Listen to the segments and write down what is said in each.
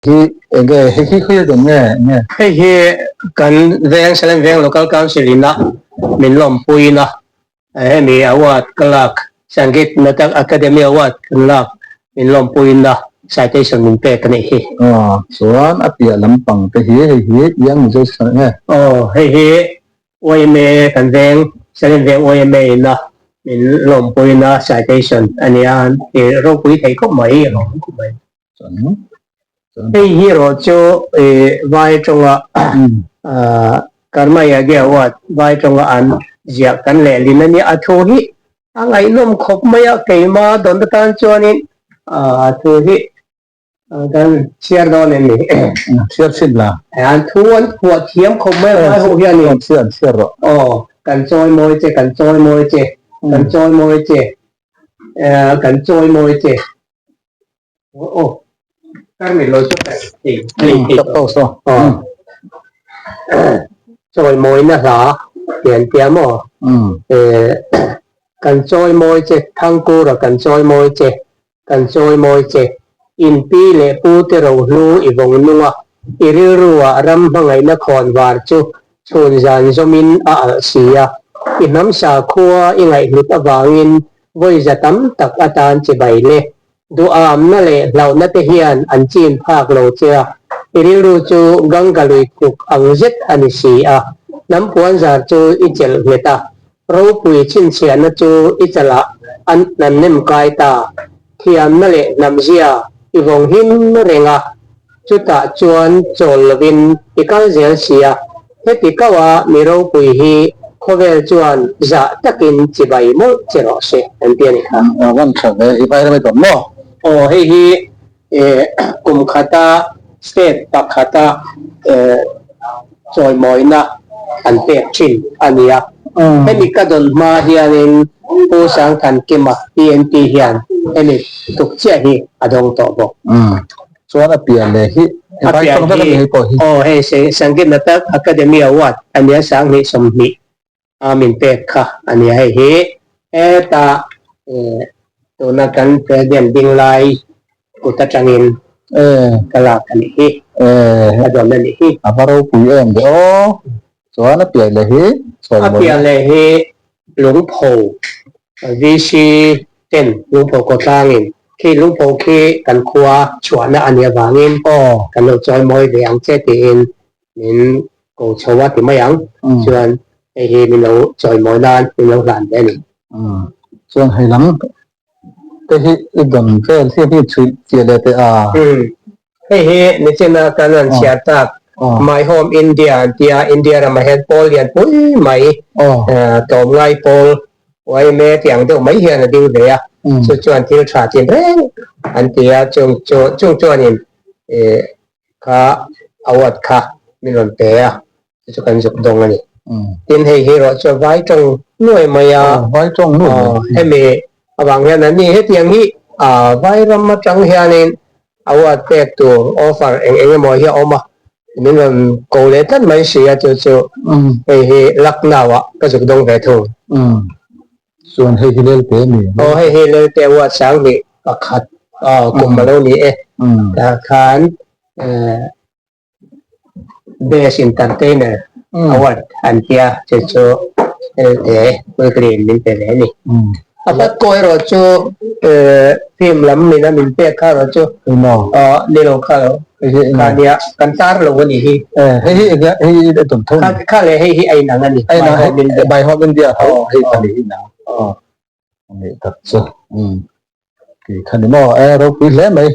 Hi enge hei hi khawi dawn nge nge? Hei hi kan veng Salem Veng Local Council in a min lawmpuiin a hemi award ka lak Sangeet Natak Akademi Award kan lak min lawmpuiin a citation min pek a nih hi. Aw chuan a piah lampang te hi hei hi Young Mizo Sipai nge? Aw hei hi Yma kan veng Salem Veng yma in a min lawmpuiin a citation a nia ropui thei khawp mai a lawm khawp mai. Hei hi erawh chu vai tawnga Karma Yagya Award vai tawnga an ziah kan lehlin a nia. A thu hi a ngaihnawm khawp mai a, keima dawn atan chuanin a thu hi kan chhiar dawn em ni? Chhiar chhin la. An thu an phuah thiam khawp mai a, vai ho hianin. Chhiar chhiar rawh. Aw, kan chawi mawi che, kan chawi mawi che, kan chawi mawi che, kan chawi mawi che. Chawimawina hla pian tia maw? Kan chawimawi che, Thangkura kan chawimawi che, kan chawimawi che. In pi leh pu te rohlu i vawng nung a, i rilruah ram hmangaihna khawn var chu chhun zan zawmin a alh si a. I hnam sakhua i ngaihhlut avangin vawi za tam tak atan chibai le. Duhamna leh hlauhna te hian an chin phak lo che a, i rilru chu Ganga lui tluk ang zet a ni si a. Hnam puanzar chu i chelh nghet a, ropui chhinchhiahna chu i chalah an an nem kai ta. Thiamna leh hnamzia i vawng him reng a, chutah chuan chawl lovin i kal zel si a. Heti kauha mi ropui hi khawvel chuan zah takin chibai mawlh che rawh se an ti a ni kha. A van tha ve, i vai rem dawn maw? Aw hei hi kum khata state pakhata chawimawina an pek thin a ni a. Hemi ka dawn hma hianin Pu Sangthankima PNP hian hemi tuk chiah hi a dawng tawh bawk. Chuan a pian leh hi A pian hi aw hei Sangeet Natak Akademi Award a nia 2020 a min pek kha a nia hei hi heta tuna kan President ding lai kut atangin ka lak a nih hi a dawn a nih hi. A va ropui em ve aw. Chuan a pian leh hi A pian leh hi Lungpho VC ten Lungpho khawtlangin khi Lungpho khi kan khua chhuahna a nih avangin kan lo chawi mawi ve ang che tiin min ko chho a ti mai ang. Chuan hei hi min lo chawi mawi nan min lo hlan ve a ni. Chuan hei lam te hi i dawn vel hi hi chhuih chiah leh teh a. Hei hi nichina kan han chhiar tak My Home India an tia India ramah hian pawl lian pui mai tlawmngai pawl yma tih ang deuh mai hian a ding ve a, chu chuan thil tha tin reng an ti a, chung chu chung chuanin kha award kha min rawn pe a, chu chu kan zuk dawng a ni. Tin hei hi erawh chu vai tawng nuai mai a, vai tawng nuai hemi avang hian an ni hetiang hi vai ram atang hianin Award pek tur offer eng eng emaw hi a awm a, min rawn ko leh tlat mai si a, chu chu hei hi Lucknow ah ka zuk dawng ve thung. Chuan hei hi Lelte a ni. Aw hei hi Lelte Award 2001 kum a lo ni e. Tah khan Best Entertainer Award an tia chu chu Lelte Weekly in min pe ve a ni. A hlat pawh erawh chu film lam min a min pek kha erawh chu ni lo kha lo kha nia kan tar lo a ni hi. Hei hi enge hei hi a tum tho ni. Kha leh hei hi a inang a ni. A inang My Home India tho hei pahnih hi inang. Ani tak chu tih kha ni maw e ropui hle mai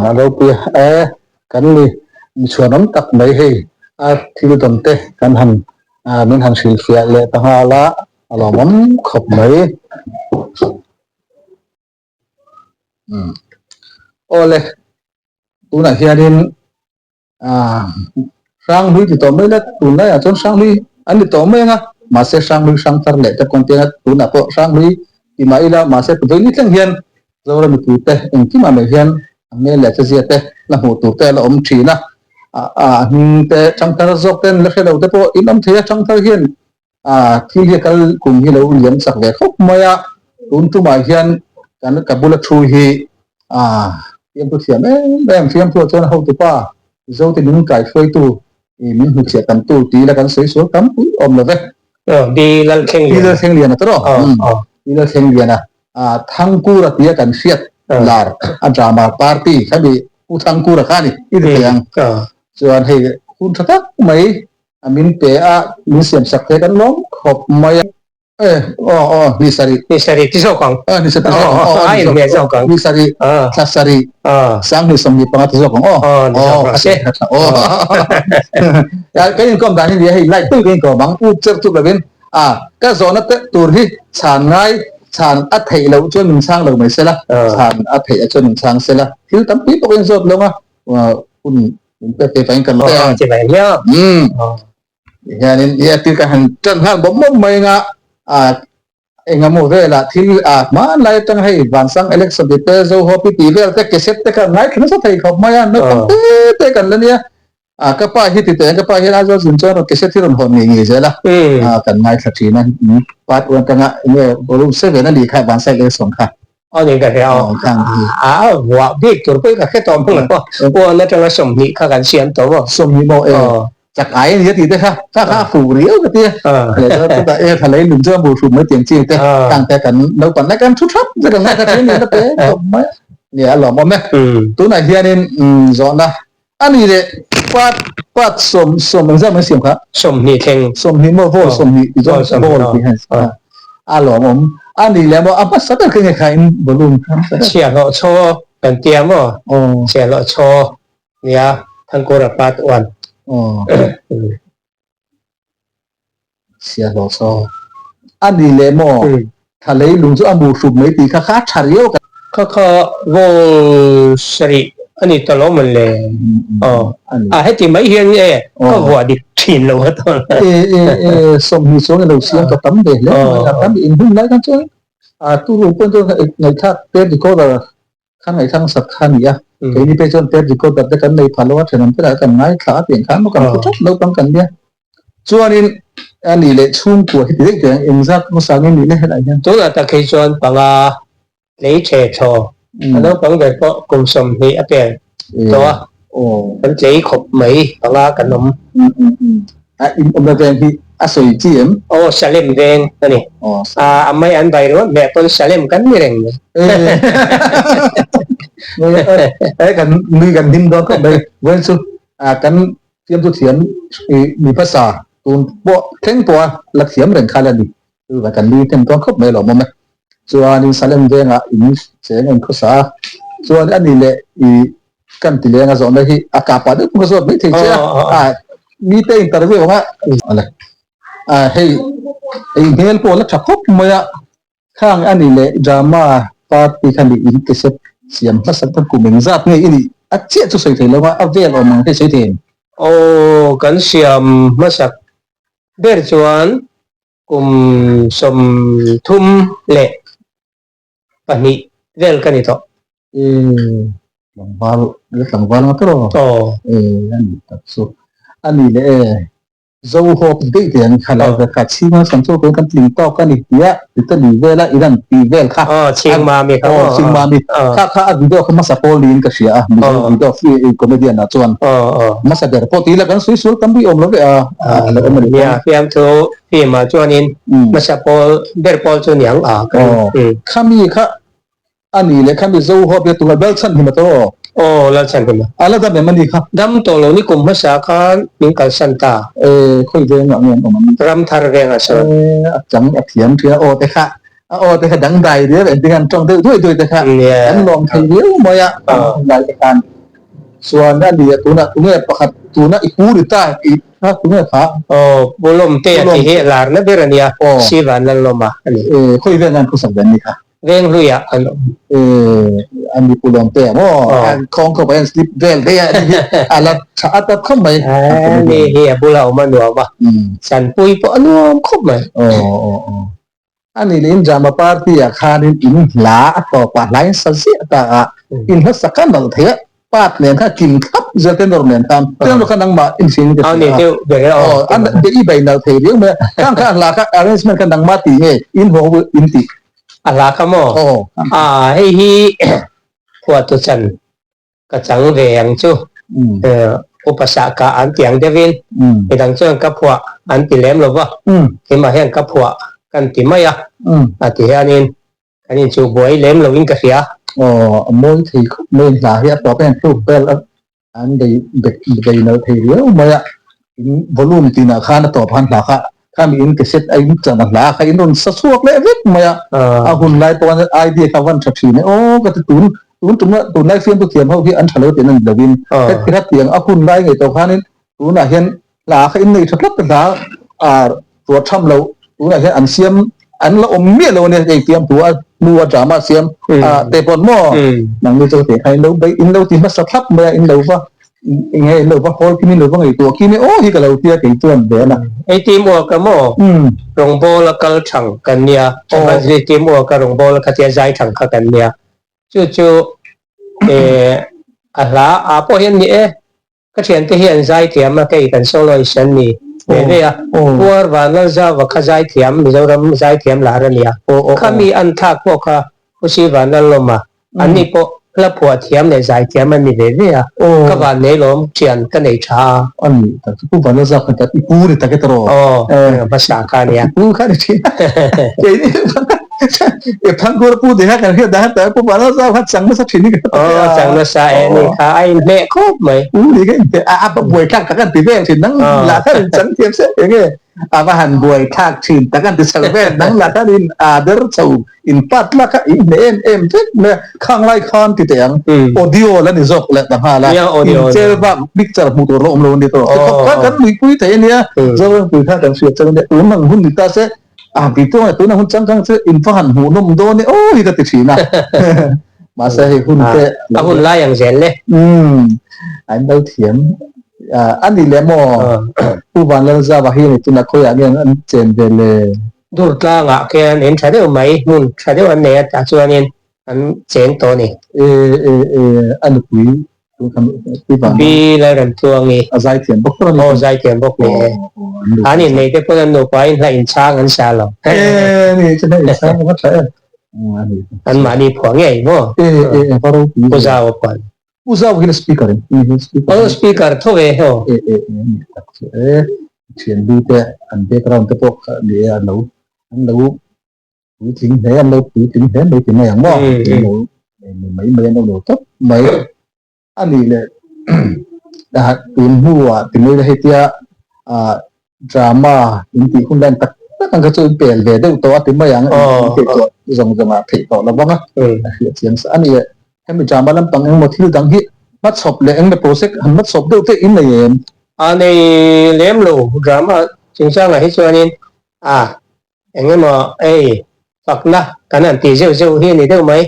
a ropui e kan ni chhuanawm tak mai hei a thil dawn te kan han min han hrilhfiah leh ta nghal a a lawmawm khawp mai awle tunah hianin Hranghlui ti tawh mai la, tunlaiah chuan Hranghlui an ni tawh mai ang a, mahse Hranghlui hrang thar leh te pawh an ti ang a, tunah pawh Hranghlui ti mah ila, mahse vawi ni thleng hian Zoram mipuite engkimah mai hian a hmel leh a chezia te la hmuh tur te a la awm thin a, a hming te hrang thar zawk ten la hre lo te pawh in awm thei a, hrang thar hian thil hi a kal kum hi lo liam chak ve khawp mai a, tun tumah hian kan ka bula thu hi. Fiamthu thiam em em, fiamthu ah chuan hotupa Mizote min kaihruaitu i min hmuchhiah tamtu ti ila kan sawi sual tam pui awm lo ve. Di Lalthleng Liana. Di Lalthleng Liana tawh rawh. Di Lalthleng Liana Thangkura tia kan hriat lar a drama party kha mi Pu Thangkura kha a ni i ti thei ang. Chuan hei hun tha tak mai a min pe a, min siam sak thei kan lawm khawp mai a. Eh, aw, aw, ni sarih. Ni sarih ti zawk ang. Ah, ni sarih ti zawk ang. Aw, a inhmeh zawk ang. Ni sarih, thla sarih, 20 25 ti zawk ang. Aw, aw, ni zawk ang se. Aw, kan inkawm dan hi nia hei light pui kan inkawm ang. Up cher chuk lovin, ah, ka zawhna te tur hi chhan ngai, chhan a theih loh chuan min chhang lo mai sela, chhan a theih a chuan min chhang sela. Thil tam pui pawh ka inzawt lo a, hun min pek thei pahin kan la ang. Ti mai hian. Hianin i a thil ka han tan nghal bawm bawm mai anga a engemaw velah thil a hmanlai atang hei Vansang election tih te Zoho pi tih vel te cassette te kha ngaithla nasa thei khawp mai a naupang te te kan la nia a ka pa hi ti teh ka pa hian Aizawl zin chuan rawn cassette hi rawn hawn ngei ngei zel a a kan ngaithla thin a part one atanga enge volume 7 a nih kha Vansang election kha A ni ka hria aw. A vuah bik tur pawh i ka hre tawh hmang lo. Uan atanga 20 kha kan siam tawh maw? 20 maw e. Chak ai a nia tih te kha kha kha a fuh riau ka tia. Leh chuan chutah e tha lei lung chu a hmuh hrum mai tiang chi te tang te kan naupang lai kan thu thap che kan ngaithla thin nia la pe khawp mai a. Nia a lawmawm e. Tunah hianin zawhna a ni leh part part sawm sawm engzat mai siam kha? 20 thleng. 20 maw vawl 20 ti chuan vawl tih hian a lawmawm a ni leh maw a hmasa ber kha nge kha in volume kha hmasa ber. Chhiahhlawh chaw kan tia maw? Chhiahhlawh chaw nia Thangkura part one. Chhiahhlawh chaw a ni leh maw? Tha lei lung chu a mu hrup mai tih kha kha a tha riau ka. Kha kha vawl sarih a ni ta lo mawn le? Aw a heti mai hian e ka vuah dik thin lo a tawn. E e e 20 chuang i lo siam ka tam ve hle mai a tam in hun lai khan chuan a turu pawh chuan ngaihthlak tape recorder kha ngaihthlak sak kha a ni a keini phei chuan tape recorder te kan nei pha lo a thenawm te lah kan ngaithla a pian khan maw kan hmu tlat lo pang kan nia. Chuanin a nih leh chhungkua hi ti daih teh ang, engzat hmasa nge nih le helai hian? Tunah tak hi chuan panga lei the thaw, a naupang ber pawh kum 20 a pel tawh a, kan tlei khawp mai panga kan awm. A in awmna veng hi a sawi chi em? Aw Salem veng a ni. A mai an vai ringawt hmeh pawn Salem kan ni reng mai. Kan nui kan hlim dawn khawp mai. Vawiin chu kan Fiamthu thiam i mi hmasa tun pawh thleng pawha la thiam reng kha la ni. Chu vai kan lui hnem dawn khawp mai lawmawm e. Chuanin Salem vengah in cheng a inkhawsa a, chuan a ni leh i kan ti leng a zawhna hi a kah pah deuh pawh ka zawt mai thei che a, a mite interview anga ale a hei ei hmel pawh la tha khawp mai a. Khang a ni leh drama party kha nih in cassette siam hmasa kha kum engzat nge i nih a chiah chu sawi thei lo a, a vel awm ang te sawi thei em? Aw kan siam hmasak ber chuan kum 32 vel ka ni tawh. E tlangval la tlangval nga tawh aw. E a nih tak chu a ni leh e. Zo hawk daih teh ang kha lo kha chhing a sam chu kan tling tawk a ni tia ti ta lui vel a i lan ti vel kha aw chhing mami kha aw chhing mami kha kha a video kha hmasa pawl niin ka hria a mizo video free comedian ah chuan hmasa ber pawh ti ila kan sawi sual tam bik awm lo ve a a lo awm a ni nia fiamthu film ah chuanin hmasa pawl ber pawl chu niang a khami kha A ni leh kha Mizo ho bia tunga Lalchhanhima tawh aw. Aw Lalchhanhima. A la dam em a ni kha? Dam tawh lo ni kum hmasa khan min kalsan ta. E khawi veng ah nge an awm ang? Ramthar veng ah sawn. E a chang a thiam ṭhia aw te kha a aw te kha dangdai riau engtin an ṭawng deuh duai duai te kha an lawm thei riau mai a lai te khan chuan a ni a tunah tunge pakhat tuna i pu ri ta i kha tunge kha? Aw Pu Lawmte a tih hi larna ber a nia Sivan Lalawma a ni. E khawi veng ah an khusak ve an ni kha? Veng hluiah an awm. Eh, an mi pulawm te maw? An khawng khawp an slip vel daih a, ni hi a la tha a ta khawp mai. Ni hi a bula awm a nuam a, Chanpui pawh a nuam khawp mai. Aw aw aw. Ani leh in drama party ah khanin in hla a tawp ah hla in sa ziah ta a, in hla sak a nalh thei a, Part nen kha kim thlap zel te nawr nen khan tlem lo kha nangmah in hring ka hria deuh ber e aw an be i bei nalh thei riau mai a khang kha a hla kha arrangement kha nangmah tih nge in haw in tih a hla kha maw aw a hei hi phuahtu chan. Ka chang ve ang chu. Upa sah kah an ti ang deuhin midang chuan ka phuah an ti lem lo va, keimah hian ka phuah kan ti mai a, a ti hianin kan inchuh buai lem loin ka hria. Aw, a mawi thei khawp mai, hla hi a tawp hian tluk vel a an bei bei nalh thei riau mai a, in volume tinah khan a tawp khan hla kha khami in cassette a in chan a hla kha in rawn sa chhuak leh vek mai a, a hun lai pawh khan idea kha van tha thin e aw ka ti tun tun tum tun lai fiamtu thiam ho hi an tha lo tih an ni lovin heti kha tiang a hun lai ngei tawh khanin tunah hian hla kha in nei tha tlat hla a ruah tham lo tunah hian an siam an la awm miah lo ania hei fiamtu a hnu a drama siam a te pawn maw nangni chu te kha in lo bei in lo ti hmasa thlap mai a in lo va Nge in lo va hawl kim in lo va ngaihtuah kim e aw hi ka lo tia kei chuan ve a. Hei team work a maw? Rawngbâwl a kal thang kan nia. Chawhmazri team work a rawngbâwl a khatia zai thang kha kan nia. Chu chu a hla ah pawh hian ni e. Ka thiante hi an zai thiam a, kei kan soloist an ni ve ve a. Puar Vanlalzauva kha zai thiam, Mizoram zai thiam lar a nia. Khami an thlak pawh kha Pusi Vanlallawma An ni pawh hla phuah thiam leh zai thiam an ni ve ve a, ka van nei lawm thian ka nei tha a. A ni tak chu Pu Vanla zak tak i pu ni tak e tawh. Aw, hmasa kha a nia. I pu kha ni thin a. Kei ni e Thangkura pu ding a kan hriat dan tak Pu Vanla zak kha chang nasa thin ni ka ta. Aw, chang nasa e ni kha a inhmeh khawp mai. Pu ni ka inhmeh a, a buai thlak tak an ti vel thin nang lah khan in chang thiam se enge. A va han buai thlak thin tak an ti chho vel nang lah khan in aa der chho in pat la kha in hne em em vek mai a, khang lai khan ti teh ang audio la ni zawk leh ta nghal a, in chel bak picture hmuh tur la awm lo a ni tawh ti khawp khan kan nuihpui thei a nia, Zorampui kha kan hriat chang a nia, tun ang hun ni ta se a ti tawng a tun ang hun changkang chu in va han hmuh nawm dawn e aw hi ka ti thin a, mahse hei hun te a hun lai ang zel le. An lo thiam. A ni leh maw? Pu Vanlalzava hi ni tuna khawiah nge an chen ve le? Dur tlangah khian in tha deuh mai, hmun tha deuh an nei a, tah chuanin an cheng tawh a ni. E e e, a nupui Pu Vanlal. Pi Lalremtluangi. A zaithiam bawk tawh a ni. Aw, zaithiam bawk ni e. An innei te pawn an nupa in hla inchhang an sa lo. E ni, chu hla inchhang a va tha em. An mahni phuah ngei maw? E e e, va ropui. Pu Zau phuah. Pu Zau hian speaker in ni hi speaker. Oh speaker tho ve ho. E e e ni tak chu e thian bu te an background te pawh kha ni e an lo an lo puitling hle an lo puitling hle mai ti mai ang maw an lo ni mai mai an lo lo tawp mai a nih leh tun hnuah ti mai la hetia ah drama in tih hun lan tak tak ang kha chu in pel ve deuh tawh a ti mai ang in theih tawh zawng zawng ah theih tawh lo vang a a hriat chiang sa a ni e hemi drama lampang engmaw thil dang hi hmachhawp leh engemaw project han hmachhawp deuh te in nei em? A nei lem lo drama chungchangah hi chuanin a engemaw ei fakna kan han tih zeuh zeuh hi a ni deuh mai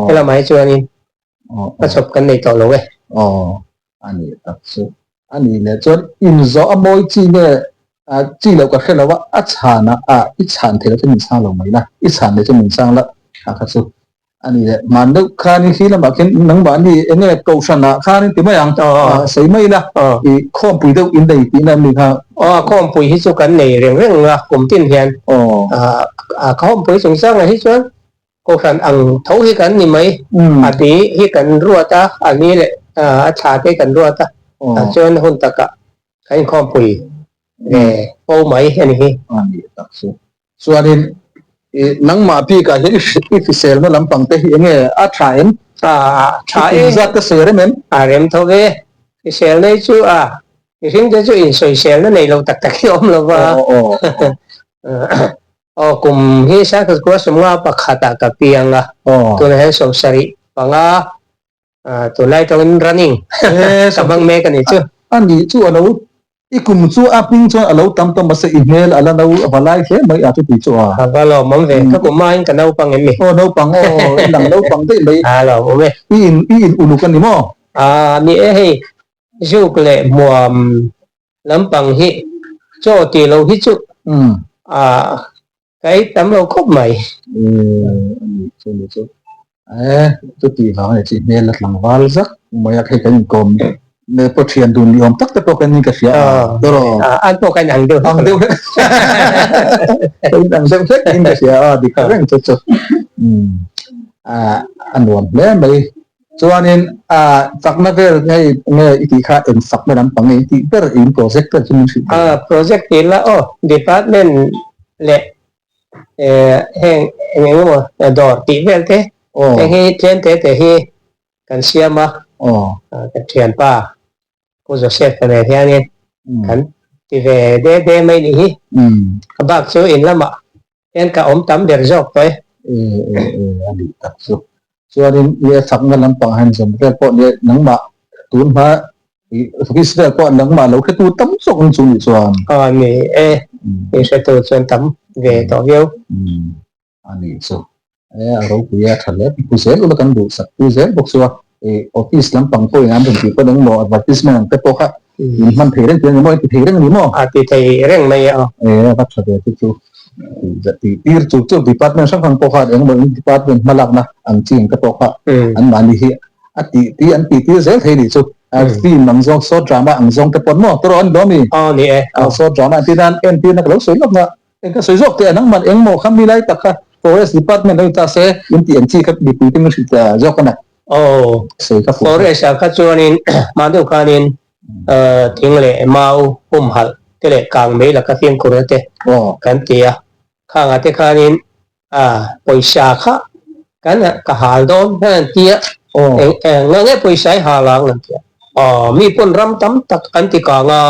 helamah hi chuanin hmachhawp kan nei tawh lo e. Aw a ni tak chu. A ni leh chuan inzawh a mawi chi nge chi loh ka hre lo a, a chhan a a i chhan thei lo chu min chhang lo mai la, i chhan leh chu min chhang la a kha chu a ni leh. Hman deuh khan i khi lamah khian nangmahni eng nge kohhran ah khan in ti mai ang sawi mai la i khawmpui deuh in nei tihna an ni kha. Aw khawmpui hi chu kan nei reng reng a kum tin hian a khawmpui chungchangah hi chuan Kohhran ang tho hi kan ni mai. A ti hi kan ruat a, a ni leh a thla te kan ruat a, tah chuan hun takah kan inkhawmpui ve fo mai a ni hi. A ni tak chu. Chuanin i nangmah bikah hian i hriselna lampang te hi enge a tha em? A tha e. I zat te sawi a rem em? A rem tho ve. Hriselna hi chu a mihring te chu insawiselna nei lo tak tak hi a awm lo va. Aw kum hi Sangkhat 19 pakhatah ka piang a, tunah hian 75 tunlai tawngin running ka hmang mek a nih chu. A nih chu a lo, i kum chu a hming chuan a lo tam tawh mahse i hmel a la no a va lai hle mai a chuti chu a. A va lawmawm ve, ka kum aiin ka naupang em ni? Aw naupang aw, i lang naupang daih mai. A lawmawm e. I in i in uluk a ni maw? A ni e hei, zuk leh hmuam Lampang hi chaw tih loh hi chu a kai tam lo khawp mai. Anih chu anih chu e chutih vang a ni chi hmel a tlangval zak mai a hei kan inkawm me pawh thian dun ni awm tak te pawh kan in ka hria a tawrh an pawh kan ang deuh ang deuh hlek kan ang deuh hlek in ka hria a dik reng chu chu a nuam hle mai. Chuanin a chakna vel hei nge i tih kha eng sakna lampang nge i tih ber in project ber chu min hrilh thei A project tih la aw department leh heng eng eng emaw dawr tih vel te heng hi tlem te te hi kan siam a kan thianpa Pu Joseph ka nen hianin kan ti ve de de mai nih hi. A bak chu in lamah hian ka awm tam ber zawk tawh e. E e e a nih tak chu. Chuanin i a chakna lampang han zawm vel pawh nia nangmah tun hma i office vel pawh nangmah lo hretu tam zawk ang chu nih chuan. Aw ni e, i hretu chuan tam ve tawh viau. A nih chu. E a ropui a tha hle. Pu zel ula kan duh sak pu zel bawk chu a. E office lampang pawhin an rawn tih pawh engmaw advertisement ang te pawh kha in hman thei reng tur a ni maw, in ti thei reng a ni maw? A ti thei reng mai e aw. E a va tha ve te chu. Tih tir chu chu department hrang hrang pawh kha engmaw in department hmalakna ang chi ang te pawh kha an mahni hi a tih tir an tih tir zel thei nih chu. Film ang zawng short drama ang zawng te pawh maw tawrh an lawm i. Aw ni e. Short drama an tih nan entirna ka lo sawi lawk na. Eng ka sawi zawk teh a, nangman eng maw kha mi lai tak kha Forest Department lo ni ta se in tih ang chi kha mipui te min hrilh ta zawk a na. Aw, Sawi kha fuh. Forest ah kha chuanin hma deuh khanin thing leh mau humhalh te leh kang mei laka fimkhur te kan ti a, khangah te khanin pawisa kha kan ka hal dawn hian an ti a, eng eng nga nge pawisa i hal ang an ti a, aw mi pawn ram tam tak an ti kang a,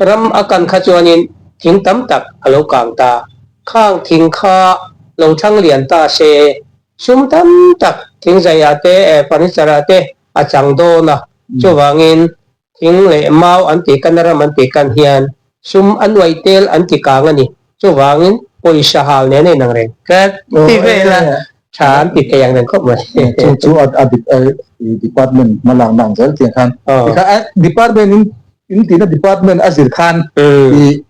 ram a kan kha chuanin thing tam tak a lo kang ta, khang thing kha lo thlang lian ta se sum tam tak thing zaiah te furniture ah te a chang dawn a, chuvangin Thing leh mau an tih kan ram an tih kan hian sum a nuai tel an ti kang a ni. Chuvangin pawisa hal nen a inang reng tlat ti vel a tha an ti thei ang reng khawp mai. Chu chu a department hma lakna ang zel tiang khan tikha department in in tihna department a zir khan i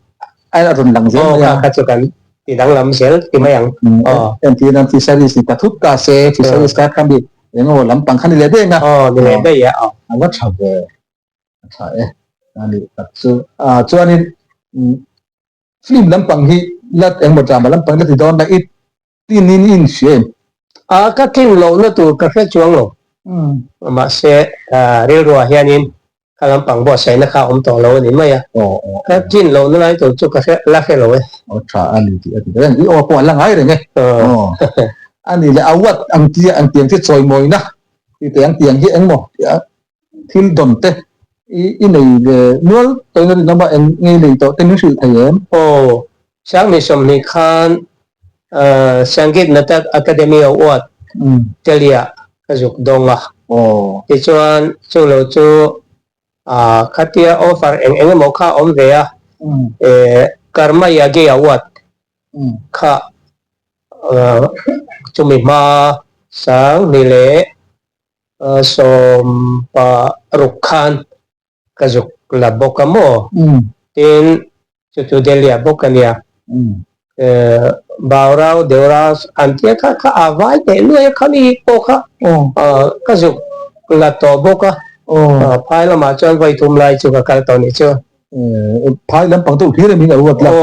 a rawn lang zel mai a. Aw kha chu kan ti danglam zel ti mai ang. Entirna fisheries ni ta thut ta se fisheries kha kha mi Eng aw lampang kha ni leh daih ang a. Aw ni leh daih a aw. A va tha ve. A tha e. A nih tak chu. Ah chuanin film lampang hi la eng maw drama lampang la ti dawn la i tin in i inhria em? A ka tlin lohna tur ka hre chuang lo. Mahse rilruah hianin Kha lampang buatsaihna kha a awm tawh lo a ni mai a, ka tlin lohna lai tur chu ka hre la hre lo e. Aw tha a ni tih a ti reng, i aw pawh a la ngai reng e. Aw a ni le, a wat ang tia ang tiang chu chawimawina tih teh ang tiang hi engmaw thil dawn te i i nei ve nual tawhin a rinawm a, eng nge i nei tawh te min hrilh thei em? Aw, Sangni 20 khan Sangeet Natak Academy Award Delhi-ah ka zuk dawng a. Tichuan, chu lo chu khatia offer eng eng emaw kha a awm ve a, Karma Yagi Award kha chumi hma Sangni leh 16 khan Ka zuk la bawk a maw? Tin, chu chu Delhi-ah bawk a nia. Baurau Deurau an tia kha kha a vai teh luai a khami pawh kha ka zuk la tawh bawk a. Phai lamah chuan vawi thum lai chu ka kal tawh nih chu. Phai lampang deuh hlir emaw in a ruat la. Aw,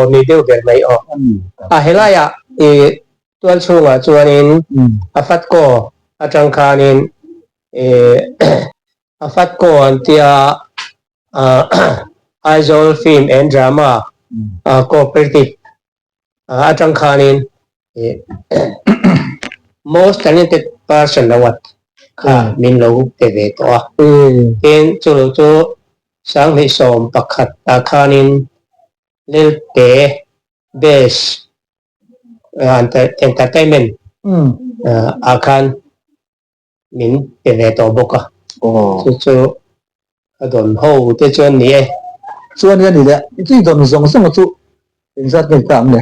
ni deuh ber mai aw. A helaiah i tual chhungah chuanin a fatkaw atang khanin i A fat ko an tia Aizawl Film and Drama Cooperative atang khanin Most Talented Person Award kha min lo pe ve tawh a. Tin, chu lo chu 2011 ah khanin Lelte Best Entertainment ah khan min pe ve tawh bawk a, chu chu ka dawn ho te chuan ni e. Chuan i a ni leh, i tui dawn zawng zawng chu engzat nge ta ang le?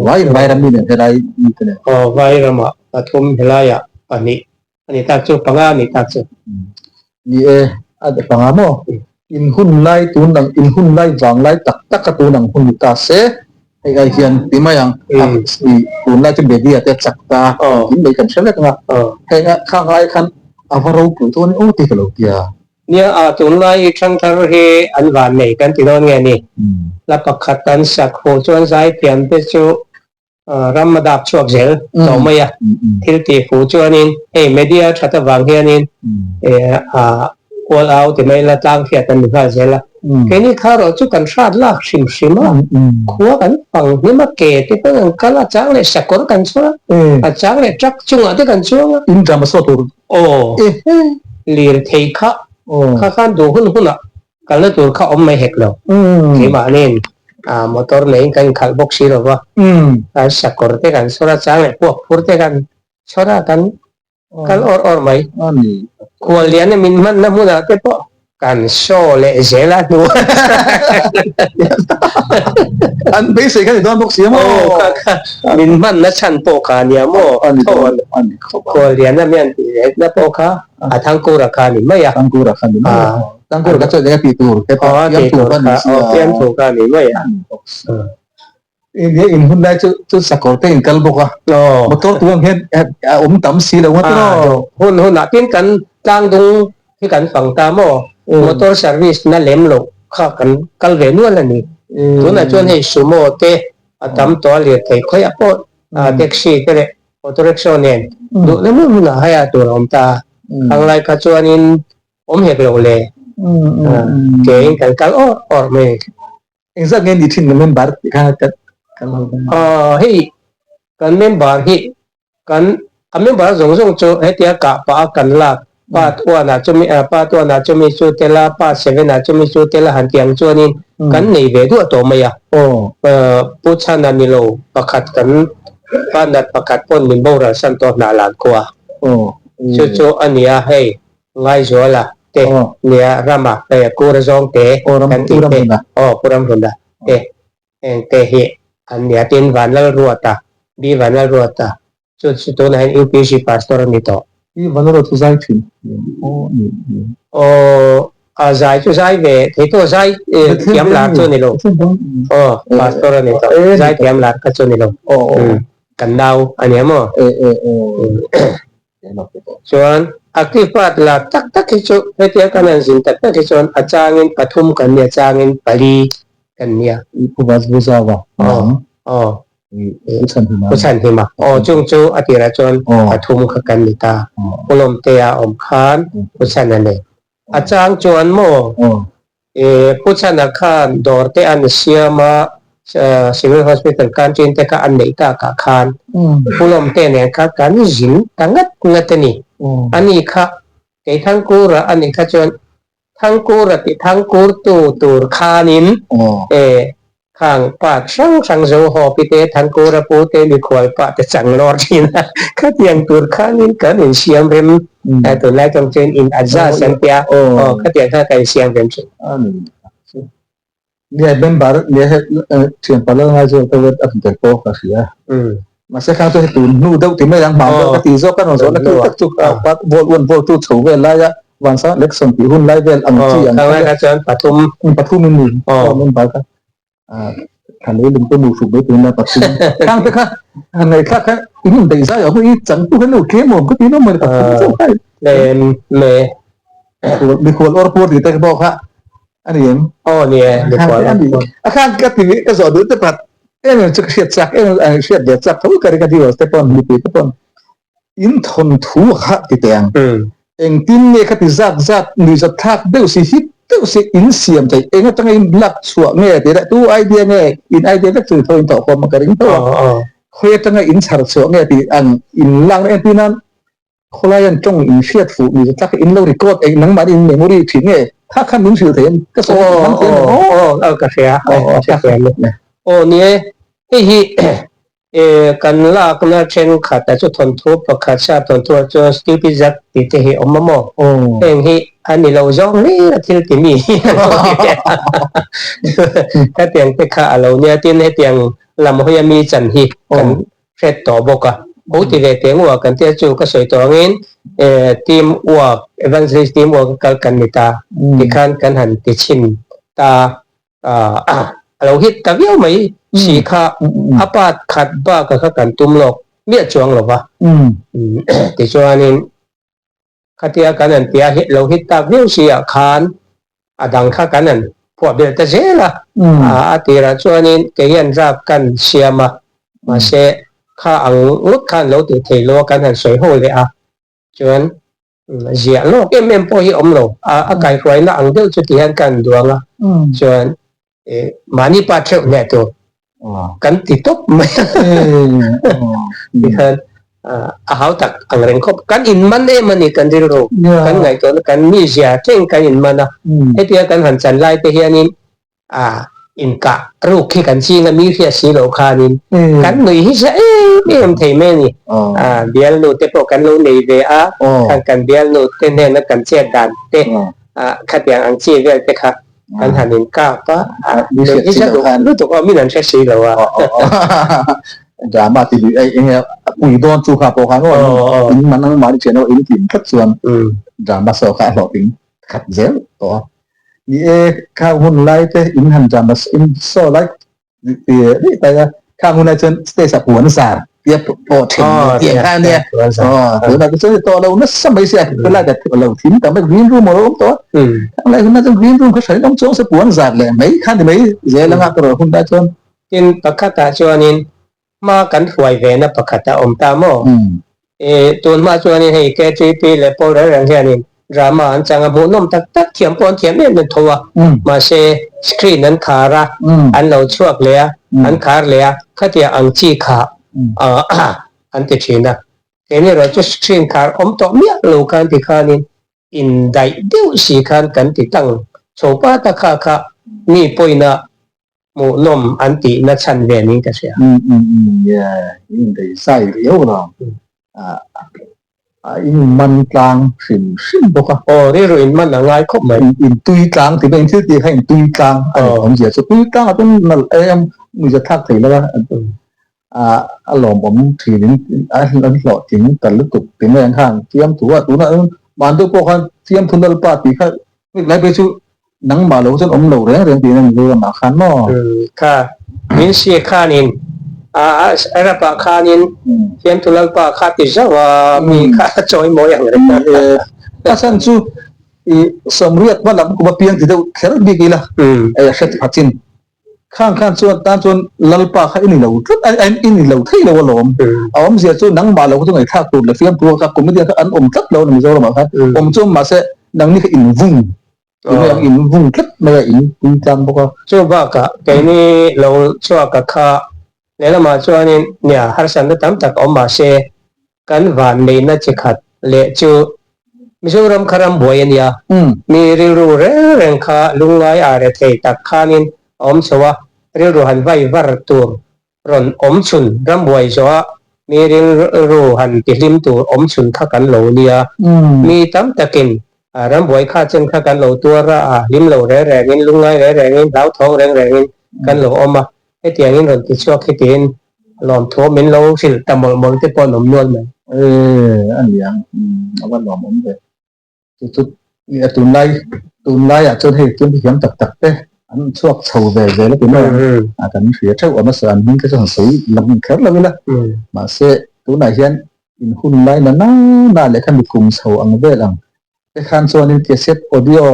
Vai Vairam mi nen helai mi te nen. Aw Vairamah pathum helaiah pahnih a ni tak chu, panga a ni tak chu. Ni e, a panga maw? In hun lai tun ang in hun lai vang lai tak tak a tun ang hun ni ta se hei ai hian ti mai ang a i tun lai chu media te a chak ta engkim mai kan hre vek ang a hei a khang ai khan a va ropui dawn e aw tih ka lo tia. Nia a tun lai i thangthar hi an van nei kan ti dawn nge ni? Hla pakhat an sak huh chuan zaithiam te chu. Ram a dap chhuak zel tawh mai a, thil tih fu chuanin hei media that avang hianin kual au ti mai la tlang hriat an ni nghal zel a. Keini kha erawh chu kan hrat lak hrim hrim a, khua kan fang hnim a, ke te pawh kan kal a, chang leh sakawr kan chhuah a, a chang leh truck chungah te kan chuang a. In drama saw tur. Aw, lirthei kha kha khan duh hun hunah Kalna tur kha awm mai hek lo. Keimahniin motor neiin kan inkhalh bawk si lo va, kan sakawr te kan chhawr a, chang leh puak phur te kan chhawr a, kan kal awr awr mai. Khualliana min hmanna hmunah te pawh kan show leh zel a hnu. An beisei kha ni dawn bawk si a maw? Aw, kha kha min hmanna chhan pawh kha a nia maw? Khualliana mi an tih lehna pawh kha a Thangkura kha a ni mai a. Thangkura kha a ni mai a. Thangkura kha chuan eng a tih tur te pawh fiamthu kha a ni si a. Fiamthu kha a ni mai a. India in hun lai chu chu sakawr te in kal bawk a. Motor tu ang hian a awm tam si lo a tiraw. Hun hunah tin kan tlangdung hi kan fang ta maw? Motor service na lem loh kha kan kal ve nual a ni. Tunah chuan hei sumo te a tam tawh a lirthei khawiah pawh taxi te leh Auto rickshaw nen duh na hmun hmunah haya tur a awm ta a, khanglai kha chuanin awm hek lo le, kein kan kal awr awr mai. Engzat nge ni thin na member tih kha kan lo dang. Aw hei kan member hi kan a member zawng zawng chu hetia kah pah a kan lak part one ah chumi part one ah chumi chu tel a part seven ah chumi chu tel a han tih ang chuanin kan nei ve duah tawh mai a. Pu Chhana ni lo pakhat kan partner pakhat pawn min boral san tawh hna lan khua. Chu chu a nia hei Ngaizuala te nia Rama hei a Kura zawng te kan tih te aw Pu Ramhluna te heng te hi an nia tin Vanlalruata B Vanlalruata Chu chu tunah hian UPC pastor a ni tawh. I Valoro chu zai thin aw ni ni. Aw a zai chu zai ve thei tawh zai thiam lar chu a ni lo. Aw pastor a ni tawh zai thiam lar kha chu a ni lo. Kan nau a nia maw? Chuan active part lar tak tak hi chu hetia kan han zin tak tak hi chuan a changin pathum kan nia changin pali kan nia. I Pu Vazbuzawa. Aw aw. Pu Chhanhima. Pu Chhanhima. Aw, chung chu a tirah chuan pathum kha kan ni ta. Pu Lawmtea awm khan Pu Chhana nei. A chang chuan maw Pu Chhana khan dawr te an siam a, Civil Hospital canteen te kha an neih takah khan Pu Lawmtea nen kha kan zin ta ngat ngat a ni. Ani kha kei Thangkura a nih kha chuan Thangkura tih Thangkurtu tur khanin e khang part hrang hrang zo haw pi te Thangkura pu te mikhual pah te chang lawr thin a, khatiang tur khanin kan insiam rem tunlai tawng chuan in adjust an tia aw khatiang kha kan insiam rem thin. Nia member nia he thian pala ngai zawk te a tel pawh ka hria. Mahse khang chu hei tun hnu deuh ti mai ang hmang deuh ka ti zawk a rawn zawhna khi tak chu volt one volt two chho vel laia Vansa election tih hun lai vel ang chi ang kha chuan pathum pathum in ni member kha thla lei lung te mu hruk mai tun la pathum khang te kha han ngaihthlak kha in in daih zai awm i changtu kha no tlem awm ka ti no mai pathum chauh kha me mikhual awr puar tih te pawh kha A ni em? Aw ni e, mikhual a ni. A khan ka ti ka zawh duh te pakhat em em chu ka hriat chak em em hriat ve chak tho ka ring a viewers te pawn mipui te pawn in thawnthu kha ti teh ang. Engtin nge ka ti zat zat nuihzat thlak deuh si hit deuh si in siam theih eng atanga in lak chhuah nge tih leh tu idea nge in idea vek chu tho in thawh khawm a ka ring tho a. Khawi atanga in chhar chhuah nge tih ang in lak na entir nan Khawlai an tawng in hriat fuh ni tak in lo record eng nangmah in memory thin nge kha khan min hrilh thei em ka sawi aw man thei aw aw aw ka hria aw ka hria ni aw ni e hei hi e kan lakna thenkhat a chu thawnthu pakhat sa thawnthu ah chuan stupid zak tih te hi awm a maw heng hi a ni lo zawng hlir a thil ti mi hetiang te kha a lo nia tin hetiang lam hawi a mi chan hi kan hret tawh bawk a. Ho ti ve teh ngua kan tia chu ka sawi tawh angin team work, evangelist team work a kal kan ni ta tikhan kan han ti chhin ta a lo hit ta viau mai si kha a part khat bak a kha kan tum lawk miah chuang lo va. Tichuanin Khatia kan han tia hi lo hit tak viau si ah khan a dang kha kan han phuah belh ta zel a, a tirah chuanin kei hian rap kan siam a, Mahse kha ang ngawt khan lo tih theih lo a kan han sawi ho leh a chuan ziah lawk em em pawh hi awm lo a a kaihruaina ang deuh chu ti hian ka han duang a chuan mahni pa theuh hneh tur kan ti tawp mai a tikhan a hau tak ang reng khawp kan in man em a ni kan rilru kan ngaihtuahna kan mizia thleng kan in man a hetia kan han chan lai te hianin A inkah ruk hi kan ching a mi hriat si loh khanin kan nui hi za em em thei mai a ni. A bialnu te pawh kan lo nei ve a, khan kan bialnu te hnena kan chet dan te khatiang ang chi vel te kha kan han inkap a, a nui hi za duh lutuk a, min an hre si lo a. Drama ti lui eng nge a pui dawn chu kha pawh khan aw in man ang mahni thian aw in tling tlat chuan drama saw kha a hlawhtling khat zel tawh a. Ni e, khang hun lai te in han drama in show lai ti rih tai a, khang hun lai chuan stage ah puan zar tia pawh then tiang kha ania. Aw, tunah te chuan tawh lo nasa mai sia, tunlai ka lo thim tam mai green room a lo awm tawh a. Khang lai hunah chuan green room kha hran awm chuang se puan zar leh mai kha ni mai zel anga ka rawh hun lai chuan. Tin, pakhatah chuanin hma kan hruai ve na pakhat a awm ta maw? E, tun hma chuanin hei KTP leh Paul reng reng hianin drama an chang a, hmuhnawm tak tak thiam pawh an thiam em em tho a, mahse screen an khar a, an lo chhuak leh a, an khar leh a, khatiang ang chi kha an ti thin a. Keini erawh chu screen khar awm tawh miah lo khan tikhanin indaih deuh si khan kan ti tlang chho pat a, kha kha mi pawina hmuhnawm an tih na chhan ve niin ka hria. Umm umm umm yeah in indaih zai riau lo ah a in man tlang hrim hrim bawk a. Aw rilru in man a ngai khawp mai. In tui tlang tih in thil tih kha in tui tlang a ni awm zia chu tui tlang ah chuan nalh em nuihza thlak thei lo a ah a lawmawm thin in a an hlawhtling ta lutuk ti mai ang khan fiamthu a tunah mahni pawh khan fiamthu lalpa tih kha lai phei chu Nangmah lo chuan awm lo reng reng tiin a ni Zoramah khan maw? Kha min hria khanin a Arab-ah khanin Fiamthu Lalpa kha ti zauh a, mi kha a chawi mawi ang reng a. A chhan chu i sawmriat hma lam kum a piang ti deuh kher bik ila, a hre pha chin. Khang khan chuan tan chuan Lalpa kha i ni lo tlat a, i ni lo thei lo alawm. A awmzia chu nangmah lo kha chu ngaihthlak tur leh fiamthu kha comedian kha an awm tlat lo a ni Mizoramah khan. Awm chu mahse nangni kha invung Tunge ang in vung tlat mai a, in pui tlang bawk a. Chu bakah keini lo chhuaka kha lehlamah chuanin nia harsatna tam tak awm mah se kan van neihna chi khat leh chu Mizoram kha ram buai a nia, mi rilru reng reng kha lungngai a re thei tak khanin a awm chho a, rilru han vai var tur rawn awm chhun rambuai zawha mi rilru han tihlim tur awm chhun kha kan lo nia. Mi tam takin rambuai kha chen kha kan lo tuar a, a hlim lo reng rengin, lungngai reng rengin, hlauthawng reng rengin kan lo awm a. Hetiangin rawn ti chhuak hi tiin lawmthu min lo hrilh ta mawlh mawlh te pawh an awm nual mai. E, a niang, a va lawmawm ve. Chu chu a tunlai tunlaiah chuan hei tlem thiam tak tak te an chhuak chho ve zel a ti mai a kan hria theuh a hmasa an hming te chu han sawi lam kher lo ila mahse tunah hian in hun lai na na na leh kha mi kum chho ang vel ang te khan chuanin cassette audio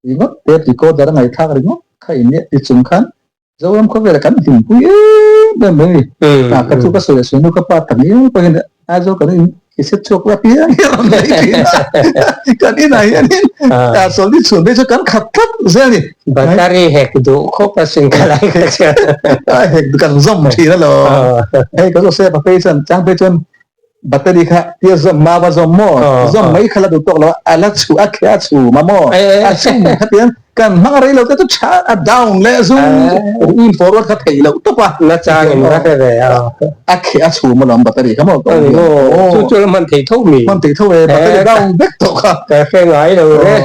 ringawt tape recorder a ngaihthlak ringawt kha in nia ti chung khan Zoram khawvela kan hlimpui em em mai ni. A ka chu ka sawi a sawi nu ka pa tam em pawhin Aizawl kan in cassette chhuak la piang hi a rawn nei thin a. Kan inah hianin a sawlni chhun phei chu kan khat tlat zel a ni. Battery hek duh khawp a sin ka lai ka chuan. A hek kan zawm thin alawm. Hei ka zawh se pa phei chuan chang phei chuan Battery kha tia zawm ma va zawm maw? Zawm mai kha la duh tawk lo a, a la chhu a khe a chhu ma maw? A chhum kha tiang kan hmang rei lo te chu tha a down leh zum in forward kha theih loh tawp a. Na chang in va hre ve a. A khe a chhu ma lawm battery kha maw? Chu chu la hman thei tho mi. Hman thei tho e, battery down vek tawh kha. Ka hre ngai lo re.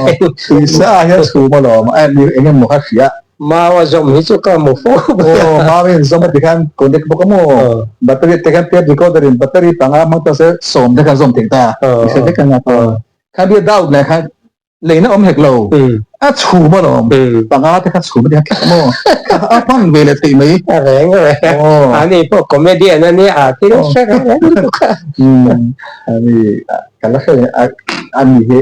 Tisa hian chhu ma lawm a, eng emaw kha hria. Mau a zawm hi chu ka hmu fo mai a. Aw, mau in zawm a ti khan connect bawk a maw? Battery te khan tape recorder in battery panga hmang ta se sawm te khan zawm thei ta. I hre vek ang a. Kha bia doubt leh khan leina awm hek lo. A chhum alawm. Panga te kha chhum a ti khan kher maw? A hman ve leh theih mai. A reng reng. Ani pawh comedian a nia, a thil hre reng reng lutuk a. Ani ka la hre ani hi.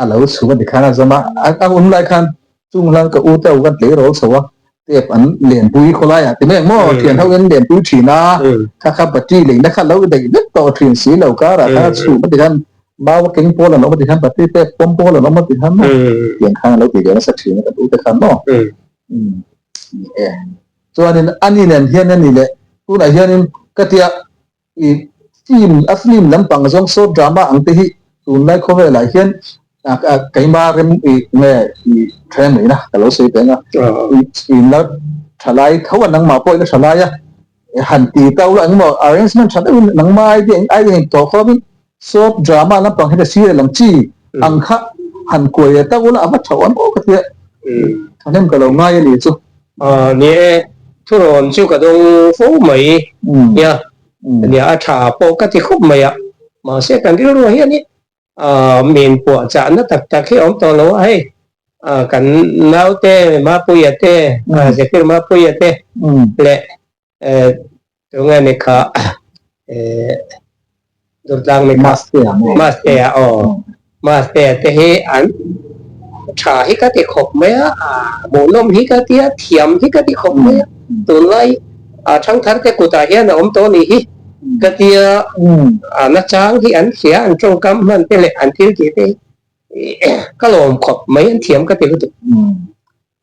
A lo chhum a ti khan a zawm a, a un lai khan chung hlan ka u te u khan tleirawl chho a. Tep an lenpui khawlai ah ti mai ang maw thian ho in lenpui thin a kha kha battery leina kha lo daih vek tawh thin si lo kar ah khan a chhum a ti khan mau a keng pawl an awm a ti khan battery tep pawm pawl an awm a ti khan maw tiang khan a lo ti ve nasa thin a kan u te khan maw ni e chuanin ani nen hian ani leh tunah hianin ka tia I film a film lampang zawng short drama ang te hi tunlai khawvelah hian keima rem i nge i then mai na ka lo sawi teng a i la thalai tho a nangmah pawh i la thalai a han ti ta ula engemaw arrangement tha deuhin nangma idea idea in tawh khawmin short drama lampang hi serial ang chi ang kha han kuai leh ta ula a va tha awm aw ka tia thahnem ka lo ngai a ni chu. Ni e, thurawn chu ka dawng fo mai nia, nia a tha pawh ka ti khawp mai a, mahse kan rilru hian hi min puah chahna tak tak hi a awm tawh lo a, hei kan naute Mapuia te, Zephyr Mapuia te leh Tunge ni kha Durtlang ni kha Mastea aw Mastea te hi an tha hi ka ti khawp mai a, hmuhnawm hi ka ti a, thiam hi ka ti khawp mai a, tunlai thangthar te kutah hian a awm tawh a nih hi ka ti a, a nachang hi an hria an tawngkam hman te leh an thil tih te hi ka lawm khawp mai an thiam ka ti lutuk.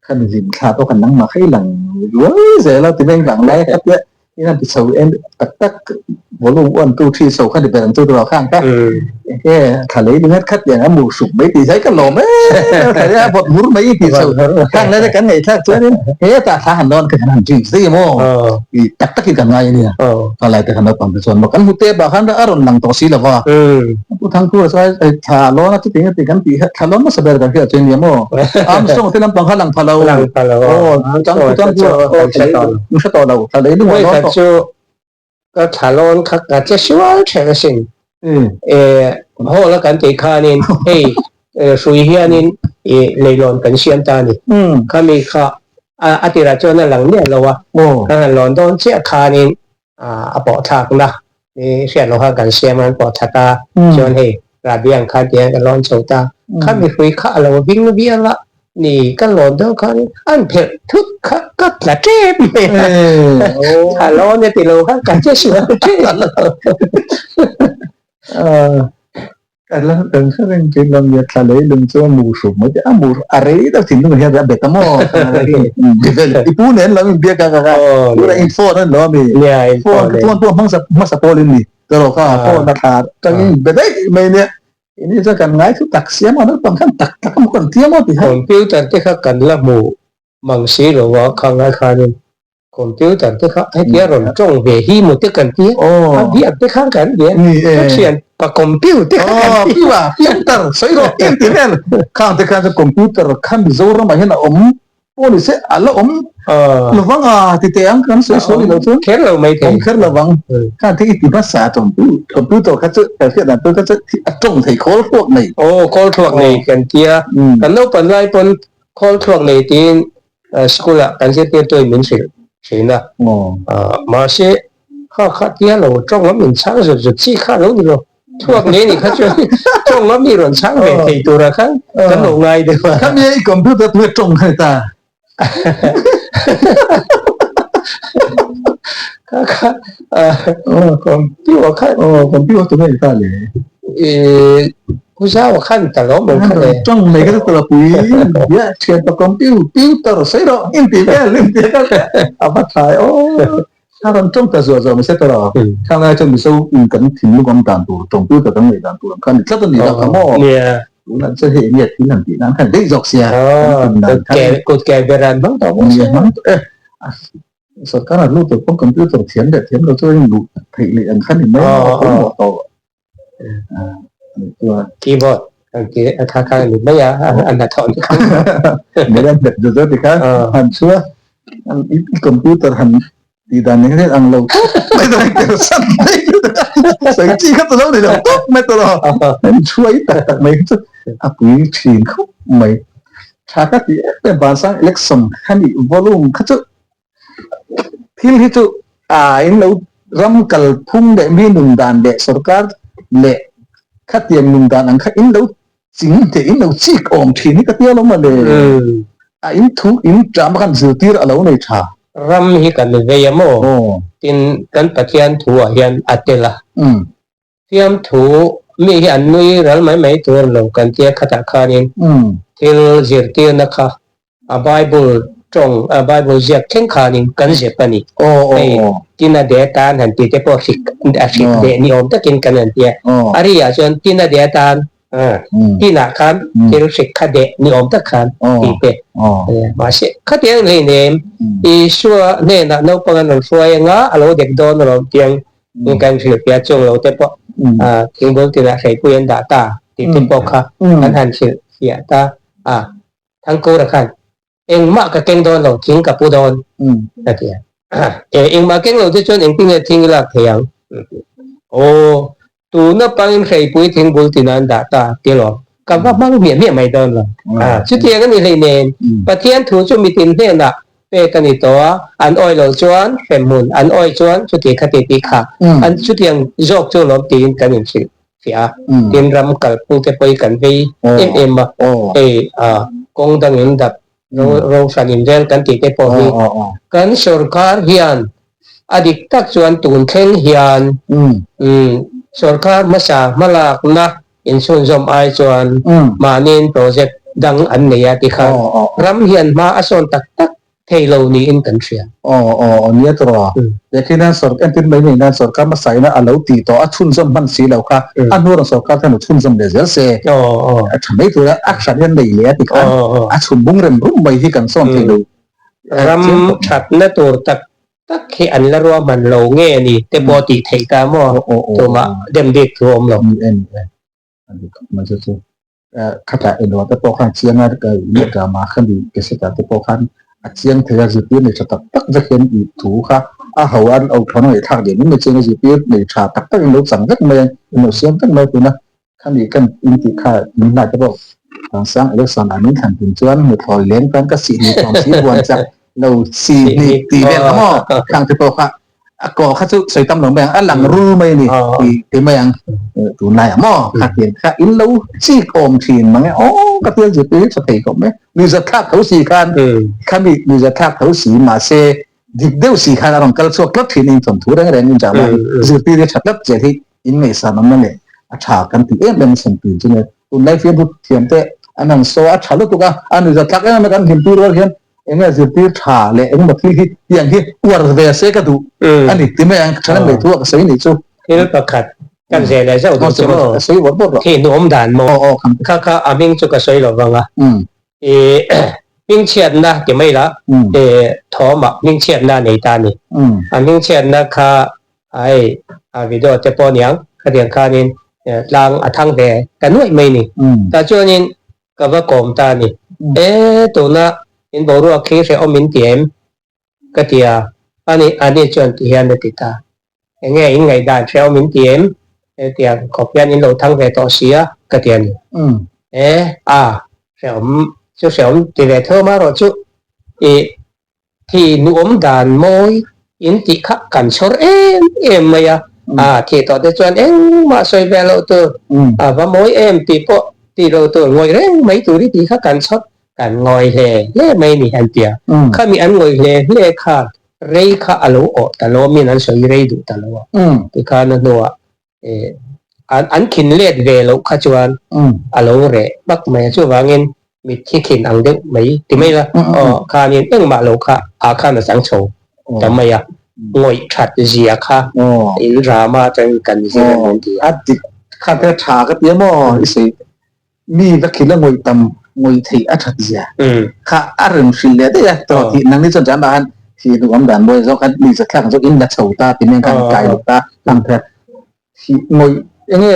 Khan hlim thla pawh kan nangmah kha i lang ruai zel a, ti mai lang lai kha tia in an ti chho en tak tak volume one two three chho kha ni ber ang chu tura khang kha enge thla lei ni ngat khat tiang a mu hruk mai tih zai ka lawm em em thla lei a vawt hmur mai tih chho khang lai te kan ngaihthlak chuanin hetah thla han lawn kha kan han drink zai emaw i tak takin kan ngai ania thla lai te khan naupang te chuan maw kan hmu tep ah khan a rawn lang tawh si lova Pu Thangkura chuan thla lawn a chuti nga ti kan tih thla lawn hmasa ber kan hriat chu ania maw Armstrong te lampang kha lang pha lo lang pha lo aw Pu Thangkura aw thla lei hre tawh lo thla lei lung a lawn tawh chu ka thla lawn kha ka che sual thin asin hall a kan tih khanin hei hrui hianin leilawn kan siam ta a ni khami kha a tirah chuan a lang miah lo a kan han lawn dawn chiah khanin a pawh thlakna ni hriat loh kha kan siam a an pawh thla ta chuan hei Rabi ang khan tihian ka lawn chho ta kha mihrui kha a lo ving vial a ni ka lawn deuh khan an phelh thut kha ka tla tep mai a a lawn e ti lo khan ka che sual tep Kan hre reng thin lo nia thla lei lung chu a mu hruk mai te a mu a rei deuh thin lung hian a bet a maw i pu nen lo in biak a ka kha tuna in phone an lo ami phone phone pawh hmang hmasa pawl in ni tawh kha phone a thla tangin be daih mai nia ini chuan kan ngai thu tak siam a naupang khan tak tak a maw kan tia maw ti kha computer te kha kan la hmu mang si lo a khangai khanin Computer te kha hetia rawn tawng ve hi maw te kan ti a, a biak te khan kan bia a, ka thian pa computer kha kan ti. Piwa, computer, sawi rawh em ti vel. Khang te khan chu computer kha Mizoramah hian a awm pawh ni se a la awm lovang a ti teh ang kan sawi sawi lo chuan. Kher lo mai thei. Awm kher lovang. Khang te i ti hmasa computer kha chu kan hriat dan tur kha chu a tawng thei khawl thluak nei. Aw khawl thluak nei kan tia kan naupan lai pawn khawl thluak nei tiin School ah kan zirtirtu in min hrilh thin a, mahse kha kha tia lo tawng a min chhang zut zut chi kha lo ni lo, thuak nei ni kha chuan tawng a mi rawn chhang ve thei tura khan kan lo ngai deuh a. Khami i computer tu hi tawng kha ni ta. Kha kha computer kha. Computer tu hi ni ta le. Pu Zau khan ta lo mawng kha le. Tawng mai ka ta pui ya thian pa computer sei ro in ti vel in ti ka a va thai o a ran tawng ta zuah zuah mai se ta ro khang lai chuan mizo in kan thinlung awm dan tur computer kan ngaih dan tur ang khan ni tlat a ni lo kha maw tunah chuan hei enge thil han tih nan khan daih zawk sia kut ke ber an hmang tawh bawk sia Sarkar an lut tur pawh computer thiam leh thiam lo chu a inluh theih leh ang kha ni mai a pawimawh tawh. Keyboard ang ti a kha kha ni mai a a hnathawh ni kha. Mai an hmet zut zut ti kha han chua i computer han tih dan eng vel ang lo mai ta ker san mai sawi chi kha chu lo ni lo tawp mai ta lo an chhuai tak tak mai chu a pui thin khawp mai. Tha ka ti em em vansang election kha nih volume kha chu Thil hi chu in lo ram kal phung leh mi nun dan leh sorkar leh khatiang nun dan ang kha in lo ching teh in lo chik awm thin hi ka tia lo mawle. A in thu in ṭam khan zirtir a lo nei ṭha. Ram hi kan vei a maw? Tin, kan Pathian thu ah hian a tel a. Fiamthu mi hi an nui ral mai mai tur lo kan tia khatah khanin thil zirtirna kha a Bible tawng a Bible ziak thleng khanin kan zep a ni. Hei tina de tan han tih te pawh hrik a hrik deh ni awm takin kan han tia. A ri ah chuan tina de tan tinah khan thil hrik kha deh ni awm tak khan tih te. Mahse khatiang hleinem Isua hnenah naupang an rawn hruai anga a lo dek dawn alawm tiang kan hrilh piah chung lo te pawh thingbul tinah hreipui an dah ta tih te pawh kha kan han hrilh fiah ta a. Thangkura khan engmah ka keng dawn lo thing ka pu dawn a ti a. Engmah keng lo te chuan engtin nge thing i lak thei ang? Aw, tuna pangin hreipui thingbul tinah an dah ta ti lawm. Ka va hmang hmiah hmiah mai dawn lo. Chutiang a ni hleinem. Pathian thu chu mitin hnenah pek a ni tawh a, an awi lo chuan hremhmun, an awi chuan chuti khati tih kha an chutiang zawk chu lawm tiin kan inhrilh fiah a. Tin, ram kalphung te pawh hi kan vei em em a, hei kawng dangin dap ro hran inrel kan tih te pawh hi kan sorkar hian a dik tak chuan tun thleng hian sorkar hmasa hmalakna Inchhunzawm ai chuan mahniin project dang an nei a tikhan ram hian hma a sawn tak tak thei lo niin kan hria. Aw aw aw nia tawh a. Tehkhin hian sawrkar entir mai mai nan sawrkar hmasa ina a lo tih tawh a chhunzawm hman si lo kha a hnu rawn sawrkar khan lo chhunzawm leh zel se a tha mai tur a a hran hian nei leh a tikhan a chhun bung rem rum mai hi kan sawn thei lo. Ram thatna tur tak tak hi an la ruahman lo nge ni te pawh tih theih ta maw tumah dem bik thu awm lo. Ni e ni e a dik khawp mai chu chu khatah emaw te pawh khan chiang a ni drama kha ni cassette ah te pawh khan a chiang thei a zirtir nei tha tak tak vek hian i thu kha a ho a lo thawn a ngaihthlak leh mai mai chiang a zirtir nei tha tak tak in lo chang vek mai a in lo siam vek mai tuna Khami kan in tih kha min hnai te pawh Vansang election ah min thlan tum chuan muthlawi leng khan ka sihni tlawm si buan chak lo sihni tih vel kha maw khang te pawh kha a kaw kha chu sawi tam lo mai ang a lang rul mai a ni tih ti mai ang tunlai ah maw kha tiang kha in lo chik awm thin mang e aw ka tia zirtir hi tha thei khawp mai nuihzatthlak tho si khan khami nuihzatthlak tho si mahse dik deuh si khan a rawn kal chhuak tlat thin in thawnthu reng reng in drama hi zirtir hi tha tlat zel hi in ngaihsan awmna leh a tha kan tih em em chhan thin chu nia tunlai fiamthu thiam te an han sawi a tha lutuk a a nuihzat thlak em em a kan hlimtu rual hian enge zirtir tha leh engemaw thil hi tiang hi uar ve se ka duh a ni ti mai ang tha mai thu a ka sawi nih chu. Thil pakhat kan zeh leh zauh duh chu maw khi nuam dan maw kha kha a hming chu ka sawi lo vang a I hmingchhiatna ti mai la, i thawmah hmingchhiatna a nei ta a ni. A hmingchhiatna kha hei a video te pawh aniang, khatiang khanin tlang a thang ve ta nuaih mai ni. Tah chuanin ka va kawm ta a ni. E tuna in boruak khi hrehawm in ti em? Ka ti a, ani ani chuan ti hian a ti ta. Enge in ngaihdan hrehawm in ti em? Hetiang khawp hian in lo thang ve tawh si a, ka ti a ni. E, a, hrehawm chu hrehawm ti ve tho mah rawh chu. I thi nuam dan mawi in tih kha kan chhawr em em mai a, a thih tawh te chuan engmah sawi ve loh tur, a va mawi em tih pawh ti lo tur, ngawih reng mai tur i tih kha kan chhawr Kan ngawi hle hle mai ni an ti a, khami an ngawi hle hle kha rei kha a lo awh ta lo, min an sawi rei duh ta lo a, tikhan a hnuah an khin let ve loh kha chuan a lo reh bak mai a, chuvangin mitthi khin ang deuh mai ti mai la, aw khanin engmah lo kha ah khan a chang chho ta mai a, ngawih that zia kha in rama atangin kan zir a ni an ti a. A dik kha te tha ka ti a maw i sawi Mi va khil a ngawih tam ngawih theih a that zia kha a rawn hrilh leh daih a, tawh tih nangni chuan chama khan thih duh awm dan mawi zawk khan mi zathlak zawk in la chho ta ti men khan kai lut ta hlang phei a, thih ngawih enge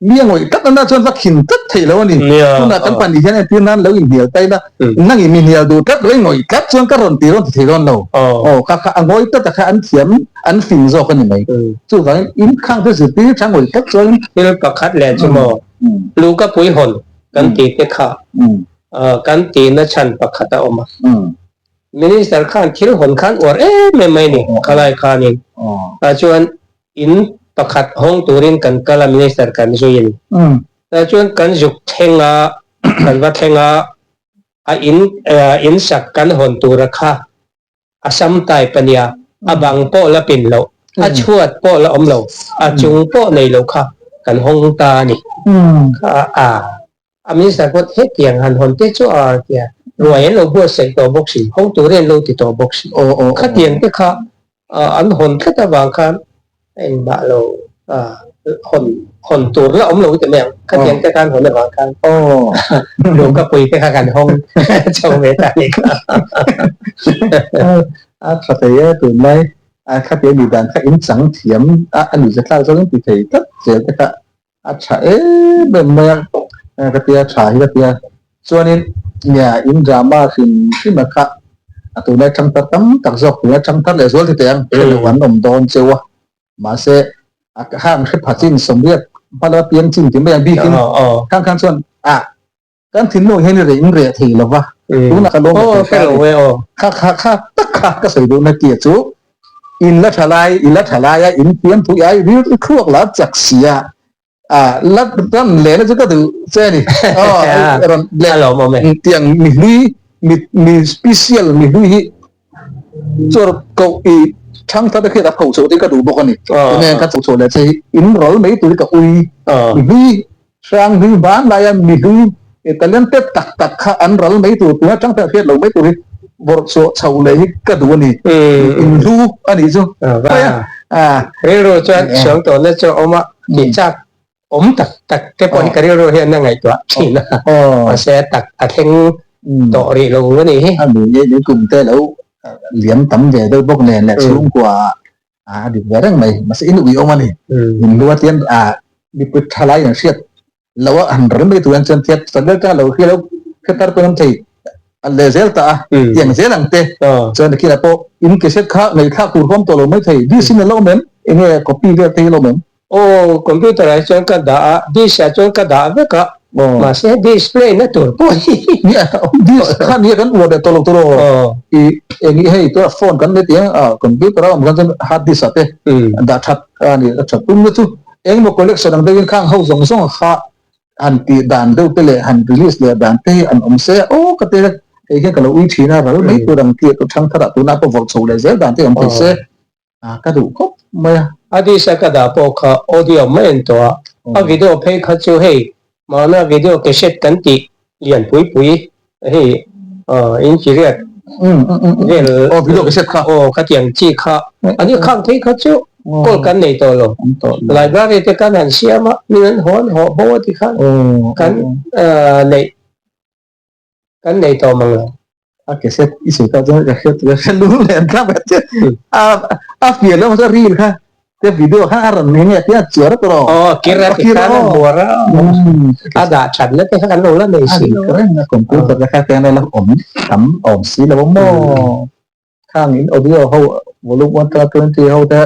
mi a ngawih tlat nana chuan va khin tlat theih lo a ni, tunah kan pahnih hian entir nan lo inhnial ta ila nang in mi hnial duh tlat lo i ngawih tlat chuan ka rawn ti rawn ti thei dawn lo, aw kha kha a ngawi tlat a kha an thiam an fing zawk a ni mai, chuvangin in khang te zirtir tha ngawih tlat chuan. Thil pakhat leh chu maw Luka puihawn kan tih te kha kan tihna chhan pakhat a awm a. Minister khan thil hawn khan uar em em mai ni khalai khanin. Tah chuan in pakhat hawng turin kan kal a minister kan zuiin. Tah chuan kan zuk thleng a, kan va thleng a. A in in sak kan hawn tura kha a sam type a nia, a bang pawh la pin loh, a chhuat pawh la awm lo, a chung pawh nei lo kha kan hawng ta a ni. Kha a a minister pawh hetiang han hawn te chu a tia ruai an lo buatsaih tawh bawk si, hawng turin an lo ti tawh bawk si. Khatiang te kha an hawn tlat avang khan engmah lo hawn hawn tur la awm lo ti mai ang khatiang te khan hawn avang khan lungka pui te kha kan hawng chho ve ta ni kha a tha thei e tunlai a khatiang mi dan kha in chang thiam a ani za thlak zawng in ti thei tlat zel te kha a tha em em mai a ka tia tha hi ka tia chuanin nia in drama hrim hrim a kha a tunlai thang thar tam tak zawk tunlai thang thar leh zual ti teh ang hrelo an awm dawn cheu a mahse a hang hre pha chin sawmriat hmala piang chin ti mai ang bikin khang khan chuan a Kan thinlung hian i reh in reh thei lo va, tunah ka lawm thei ta a ni. Kha kha kha tak kha ka sawi duhna tia chu in la tha lai, i la tha lai a, in pian pui ai rilru thluak la chak si a, a la ran lehna chu ka duh che a ni. Aw rawn leh tiang mi hlui, mi mi special mi hlui hi chuan koh i thang thar te khian a koh chhoh te hi ka duh bawk a ni. Tunge ka chhoh chhoh leh che hi in ral mai tur hi ka ui mi hlui Hranghlui hman laia mihlui talented tak tak kha an ral mai tur, tuna tang tang hriat lo mai tur hi vawrh chhuah chhoh leh hi ka duh a ni. Inhlu a nih chu. Rilru chuan suang tawhna chu a awm a, tih chak awm tak tak te pawh hi ka rilru hian a ngaihtuah thin a, mahse tak a thleng tawh rih lo a nih hi. A ni e, ni kum te lo liam tam ve deuh bawk nen leh chhungkua a dik ve reng mai mahse in ui awm a ni in lu a tian a mipui thalai an hriat lo a han rem mai tuan chuan thiat chan ta lo hria lo hretar pawn an thei a le zel ta a tiang zel ang te chuan khi pawh in ke set kha ngei thlak tur hawm tawh lo mai thei this in lo mem enge copy vel thei lo mem Aw computer ah chuan ka dah a, disk ah chuan ka dah vek a, mahse display na tur pawh hi disk kha nia kan uar leh tawh lo tur aw, i eng i hei tura phone kan nei tih a computer a awm khan chuan hard disk ah te dah that a ni a that tum na chu engemaw collection ang deuhin khang ho zawng zawng kha han tih dan deuh te leh han release leh dan te hi an awm se aw ka ti hei hian ka lo ui thin a ral mai tur ang tih thang tharah tunah pawh vawrh chho leh zel dan te awm thei se. A ka duh khawp mai a. A dish a ka dah pawh kha audio mai an tawh a, a video phei kha chu hei mahna video cassette kan tih lian pui pui hei inchiriat vel aw video cassette kha aw khatiang chi kha ani khang phei kha chu kawl kan nei tawh lo library te kan han siam a min an haw an haw bo a ti khan kan neih Kan nei tawh mang lo. A cassette i sawi tak chuan ka hriat ka hre lung leh an tlak che. A a fiah lo maw reel kha te video kha a rawn eng nge tia chuar a tawh. Aw kir a ti khan a hmuar a. A dah that na te kha kan lo la nei si lo. A computer te kha keng la awm tam awm si lo maw. Khang in audio ho volume 1 to 20 ho te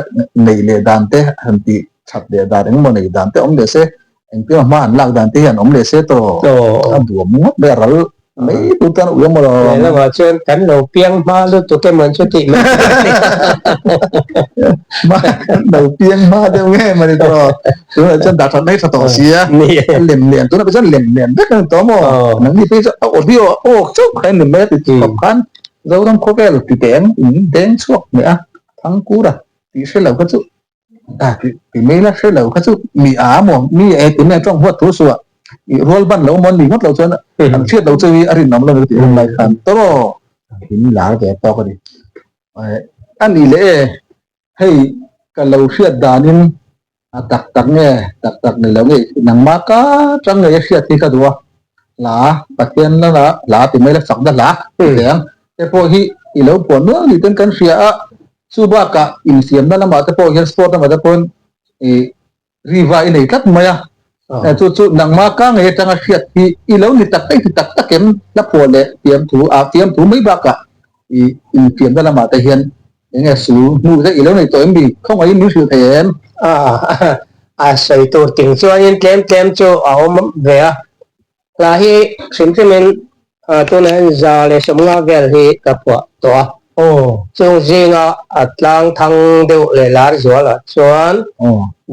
nei leh dan te han ti that leh dan engmaw nei dan te awm leh se engtin hma an lak dan te hian awm leh se tawh a duam ngawt mai a ral mai tur tan ui emaw lo. Lehlamah chuan kan lo piang hma lutuk emaw chu tih mai lo piang hma deuh nge mawni tawh tunah chuan dah that mai tha tawh sia lem lian tunah pawh chuan lem lian vek a ni tawh maw nangni phei chu a audio awk chauh kha a ni mai a ti khawp khan Zoram khawvel ti teng in deng chhuak hmeh a, Thangkura tih hre lo kha chu a ti mai la, hre lo kha chu mi a maw, mi e ti mai a tawng huat thu suah i rual ban lo maw ni ngawt lo chuan an hriat lo chu hi a rinawm lo tih hun lai khan tawrh in lar ve tawk a ni. A ni leh e, hei ka lo hriat danin A tak tak nge, tak tak ni lo nge, nangmah ka tang ngei a hriat hi ka duh a, hla Pathian lama hla ti mai la chak na hla ti teh ang te pawh hi i lo phuah nual ni ten kan hria a, chu bakah infiamna lamah te pawh hian sport lamah te pawhin i riva i nei tlat mai a, chu chu nangmah ka ngei atanga hriat hi i lo ni tak tak i ti tak tak em hla phuah leh fiamthu ah fiamthu mai bakah i infiamna lamah te hian Enge su hnu te i lo nei tawh em mi? Khawngaihin min hrilh thei em? A sawi tur ting chuanin tlem tlem chu a awm ve a. Hla hi hrim hrimin tunah hian 150 vel hi ka phuah tawh a. Chung zinga a tlang thang deuh leh lar zualah chuan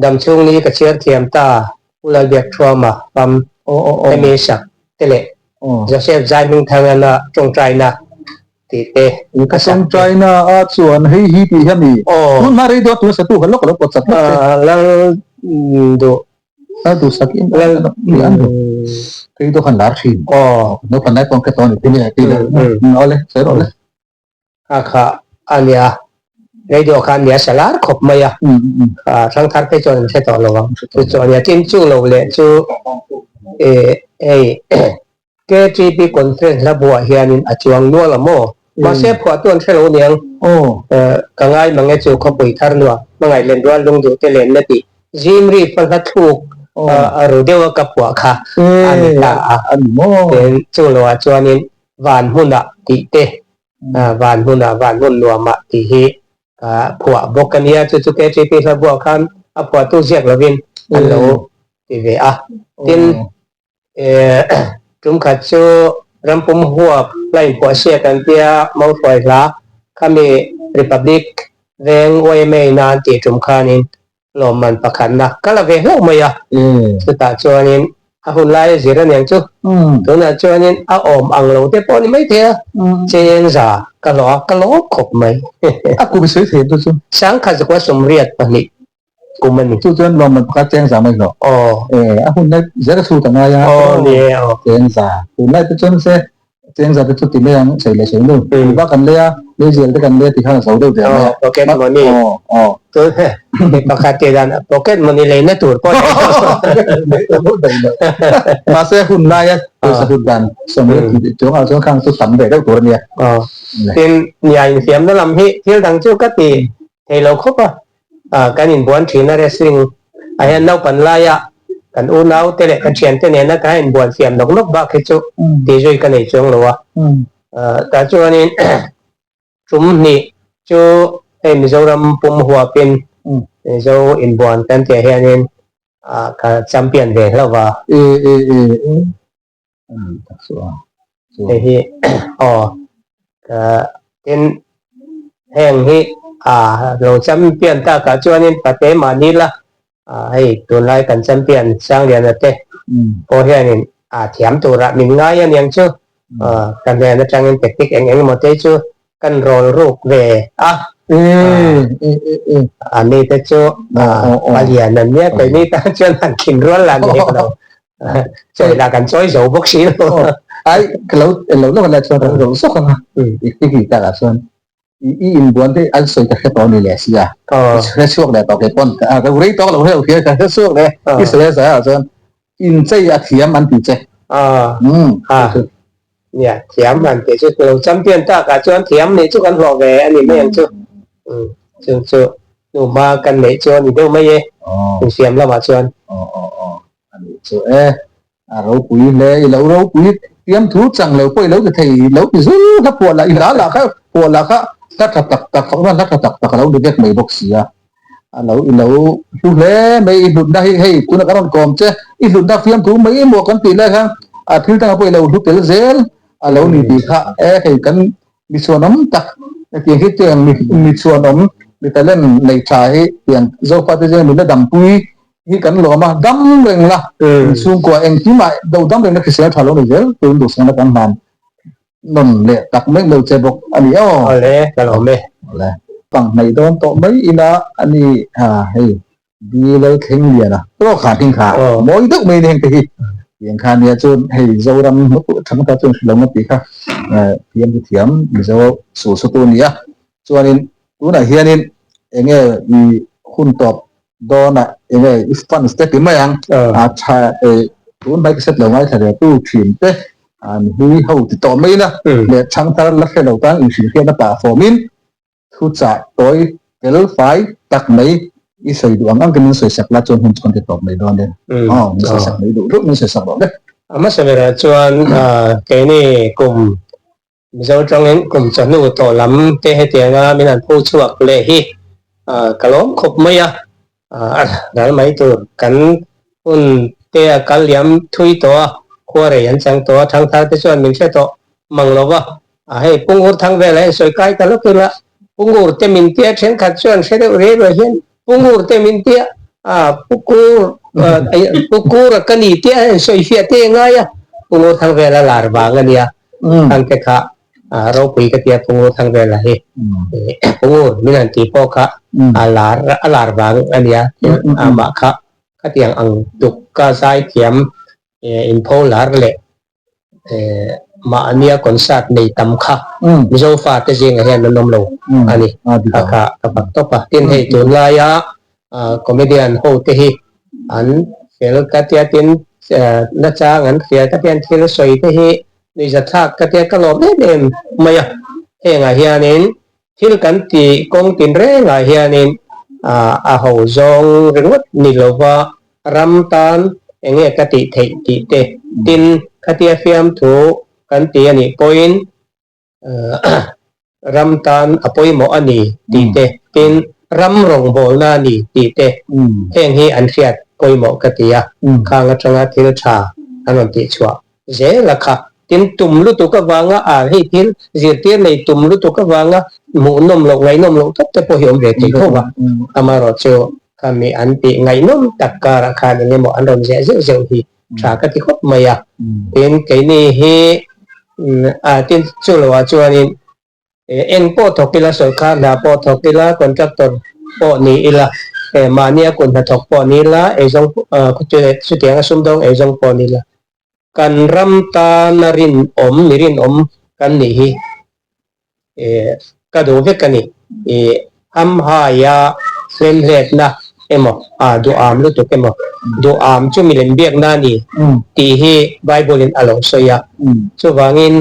damchhung ni ka chhiar thiam ta, Pu Lalbiakthuama fam hemi sak te leh. Joseph Zaihmingthangana tawngtaina tih te ka tawngtaina a chuan hei hi tih hian mi tun hma rei deuh a tuna satu kha lawk a lo pawt chat lawk che. Lal duh Lal duh sak in an an duh rei deuh khan lar thin naupang lai pawh an hre tawh a ni tih tih leh awle sawi rawh le. Kha kha a nia, radio kha a nia sa lar khawp mai a, thangthar phei chuan an hre tawh lo ang. Chu chu a nia, tin chu lo leh chu hei KTP conference hla buah hianin a chuang nual a maw? Mahse phuahtu an hre lo aniang, ka ngai mang e chu khawpui thar nuam, hmangaih len rual lungduh te lenna tih zimri fa hla thluk a ru deuh a ka phuah kha a ni ta a. Tin chu loah chuanin van hmunah tih te van hmunah van hmun nuamah tih hi ka phuah bawk a nia, chu chu KTP hla buah khan a phuahtu ziak lovin an lo ti ve a. Tin, tum khat chu rampum huap hla inphuah siak an tia Mauhruai hla khami Republic veng YMA nan tih tum khanin lawmman pakhatna ka la ve hlauh mai a, chutah chuanin a hun laia zir aniang chu tunah chuanin a awm ang lo te pawh a ni maithei a, cheng za ka hlawh a, ka lawm khawp mai. A kum sawi thei chu chu. Sangkhat zakua 82 kum a ni. Chu chuan lawmman pakhat cheng za mai hlawh. Aw. E, a hun lai zir a chhut a ngai a. Aw ni e aw. Cheng za. Tun lai te chuan se Cheng za te chu ti mai ang, sei leh sei nu. Tui bak kan lei a, leizial te kan lei a ti khan a zo deuh der mai a. Pocket money. Aw, aw. Tun mi pakhat tih dan pocket money leina tur pawh nei lo. Mahse hun laia pawisa hlut dan sawmriat tih chuangah chuan khang chu tam ve deuh tur a nia. Aw. Tin, nia infiamna lam hi thil dang chu ka ti thei lo khawp a. Kan inbuan thin a wrestling ah hian naupan laia kan unau te leh ka thiante nena ka inbuan fiam nawk nawk bak hi chu tih zui ka nei chuang lo a. Tah chuanin tum hnih chu hei Mizoram pum huapin Mizo inbuan kan tih ah hianin ka champion ve hlauh va. Hei hi aw tin heng hi a lo champion takah chuanin pate mahni la hei tunlai kan champion Sangliana te pawh hianin a thiam turah min ngai aniang chu ka hnen atangin tactic eng eng emaw te chu kan rawl ruk ve a a ni te chu palian an nia keini tan chuan han khin rual lah ni hek lo chawi lah kan chawi zo bawk si lo ai ka lo lo lo la chuan ro zawk anga i hi tak ah chuan i in buan te an sawi ka hre tawh ni leh sia hre chhuak leh tawh ke pawn ka rei tawk lo hre ka hre chhuak leh i sawi a ah chuan in chei a thiam an ti che a Nia, thiam han tih chu lo champion takah chuan thiam nih chu kan hlawh ve a ni mai ang chu. Chung chu hnuhma kan neih chu a ni deuh mai e, infiam lamah chuan. Aw aw aw, a nih chu e, a ropui hle, i lo ropui tiam thu chang lo pawh i lo ti thei, i lo ti zul kha phuah lah, i hla lah kha phuah lah kha hla tha tak tak fakna hla tha tak tak a lo ni vek mai bawk si a. A lo i lo hlu hle mai i hlutna hi hei tuna kan rawn kawm che i hlutna fiamthu mai emaw kan tih lai khan a thil dangah pawh i lo hlu tel zel a lo ni tih kha e hei kan mi chhuanawm tak hetiang hi tiang mi mi chhuanawm mi talent nei tha hi tiang Zofa te zinga min la dampui hi kan lawm a dam reng la inchhungkua engkimah do dam reng la hrisel tha lo ni zel tun duhsakna kan hman Nawm leh tak mai lo che bawk a ni aw. Awle, ka lawm e. Awle. Pang hnaih dawn tawh mai ila a ni ha hei Di Lal Thleng Lian a tawk kha hling kha mawi deuh mai ni heng te hi tiang kha nia chuan hei Zoram hmatuh tha hmata chuan hrilh lo nga tih kha thiam chu thiam Mizo su su tu a ni a chuanin tunah hianin enge i hun tawp dawnah enge i fans te ti mai ang a tha tun hmai ka set lo ngaithla ve tu thin te an hui ho ti tawh mai ila leh chhangthar la hre lo tan inhrilhfiahna pah fawmin thu chah tawi tel fai tak mai i sawi duh ang ang te min sawi sak la chuan hun chu kan ti tawp mai dawn e aw min sawi sak mai duh duh min sawi sak rawh le. A hmasa berah chuan keini kum Mizo tangin kum chawhnu tawh lam te hetianga min han phu chhuak leh hi ka lawm khawp mai a, ral mai tur kan hun te a kal liam thui tawh a, khuarei an chang tawh a, thangthar te chuan min hre tawh mang lo va, hei Pungur thang velah hian sawi kai ta lawk ila, Pungur te min tia thenkhat chuan hre deuh rei ruai hian Pungur te min tia Pukur Pukur a ka ni tia sawi fiah te a ngai a. Pu Ngurthangvela lar vang a nia, khangte kha ropui ka tia Pu Ngurthangvela hi. Pu Ngur min han tih pawh kha a lar a lar vang a nia, amah kha khatiang ang tuk ka zaithiam inpho lar leh mahnia concert nei tam kha Mizo fate zingah hian an awm lo a ni. Kha kha ka fak tawp a. Tin hei tunlaia comedian ho te hi an fel ka tia tin nachang an hria ka tia thil sawi te hi nuihzathlak ka tia ka lawm em em mai a. Hengah hianin thil kan tih kawng tinrengah hianin a ho zawng ringawt ni lova Ram tan enge ka tih theih tih te tin khatia fiamthu kan ti a nih pawhin ram tan a pawimawh a ni tih te tin ram rawngbawlna a ni tih te heng hi an hriat pawimawh ka ti a, khang atanga thil tha an rawn tih chhuah zel a kha. Tin tum lutuk avanga a hei thil zirtir nei tum lutuk avanga hmuhnawm loh ngaihnawm loh tawp te pawh hi awm ve thei tho va, amaherawhchu Khami an tih ngaihnawm tak karah khan eng emaw an rawn zeh zeuh zeuh hi tha ka ti khawp mai a. Tin, keini hi a tin chu loah chuanin eng pawh thawk ila, sawrkar hna pawh thawk ila, contractor pawh ni ila, mahnia kut hnathawk pawh ni ila, eizawng chutianga sumdawng eizawng pawh ni ila, kan ram tana rinawm, mi rinawm kan nih hi ka duh vek a ni. I hamhaia hlemhletna emaw, a duham lutuk emaw, duham chu milem biakna a ni tih hi Bible-in a lo sawi a. Chuvangin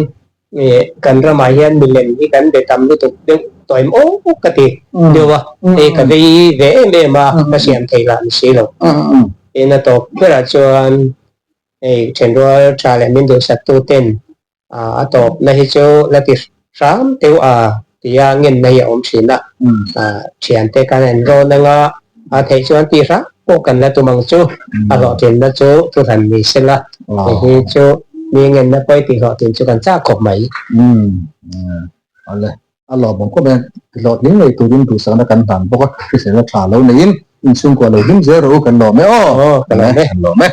kan ramah hian milem hi kan be tam lutuk deuh tawh em aw ka ti deuh a, hei ka vei ve em em a, ka siam thei lah ni si lo. Tin a tawp berah chuan hei thenrual tha leh min duhsaktu ten A tawpna hi chu la ti hram teuh a tia ngenna hi a awm thin a, thiante kan en rawn anga a theih chuan ti hram pawh kan la tum ang chu, a hlawhtlinna chu thu hran ni sela, hei hi chu mi ngenna pawi tih hlawhtlin chu kan chak khawp mai. Awle, a lawmawm khawp e, ti hlawhtling ngei turin duhsakna kan hlan bawk a, hriselna tha lo neiin inchhungkua lo hlim zel rawh u kan lawm e aw, kan lawm e. Kan lawm e.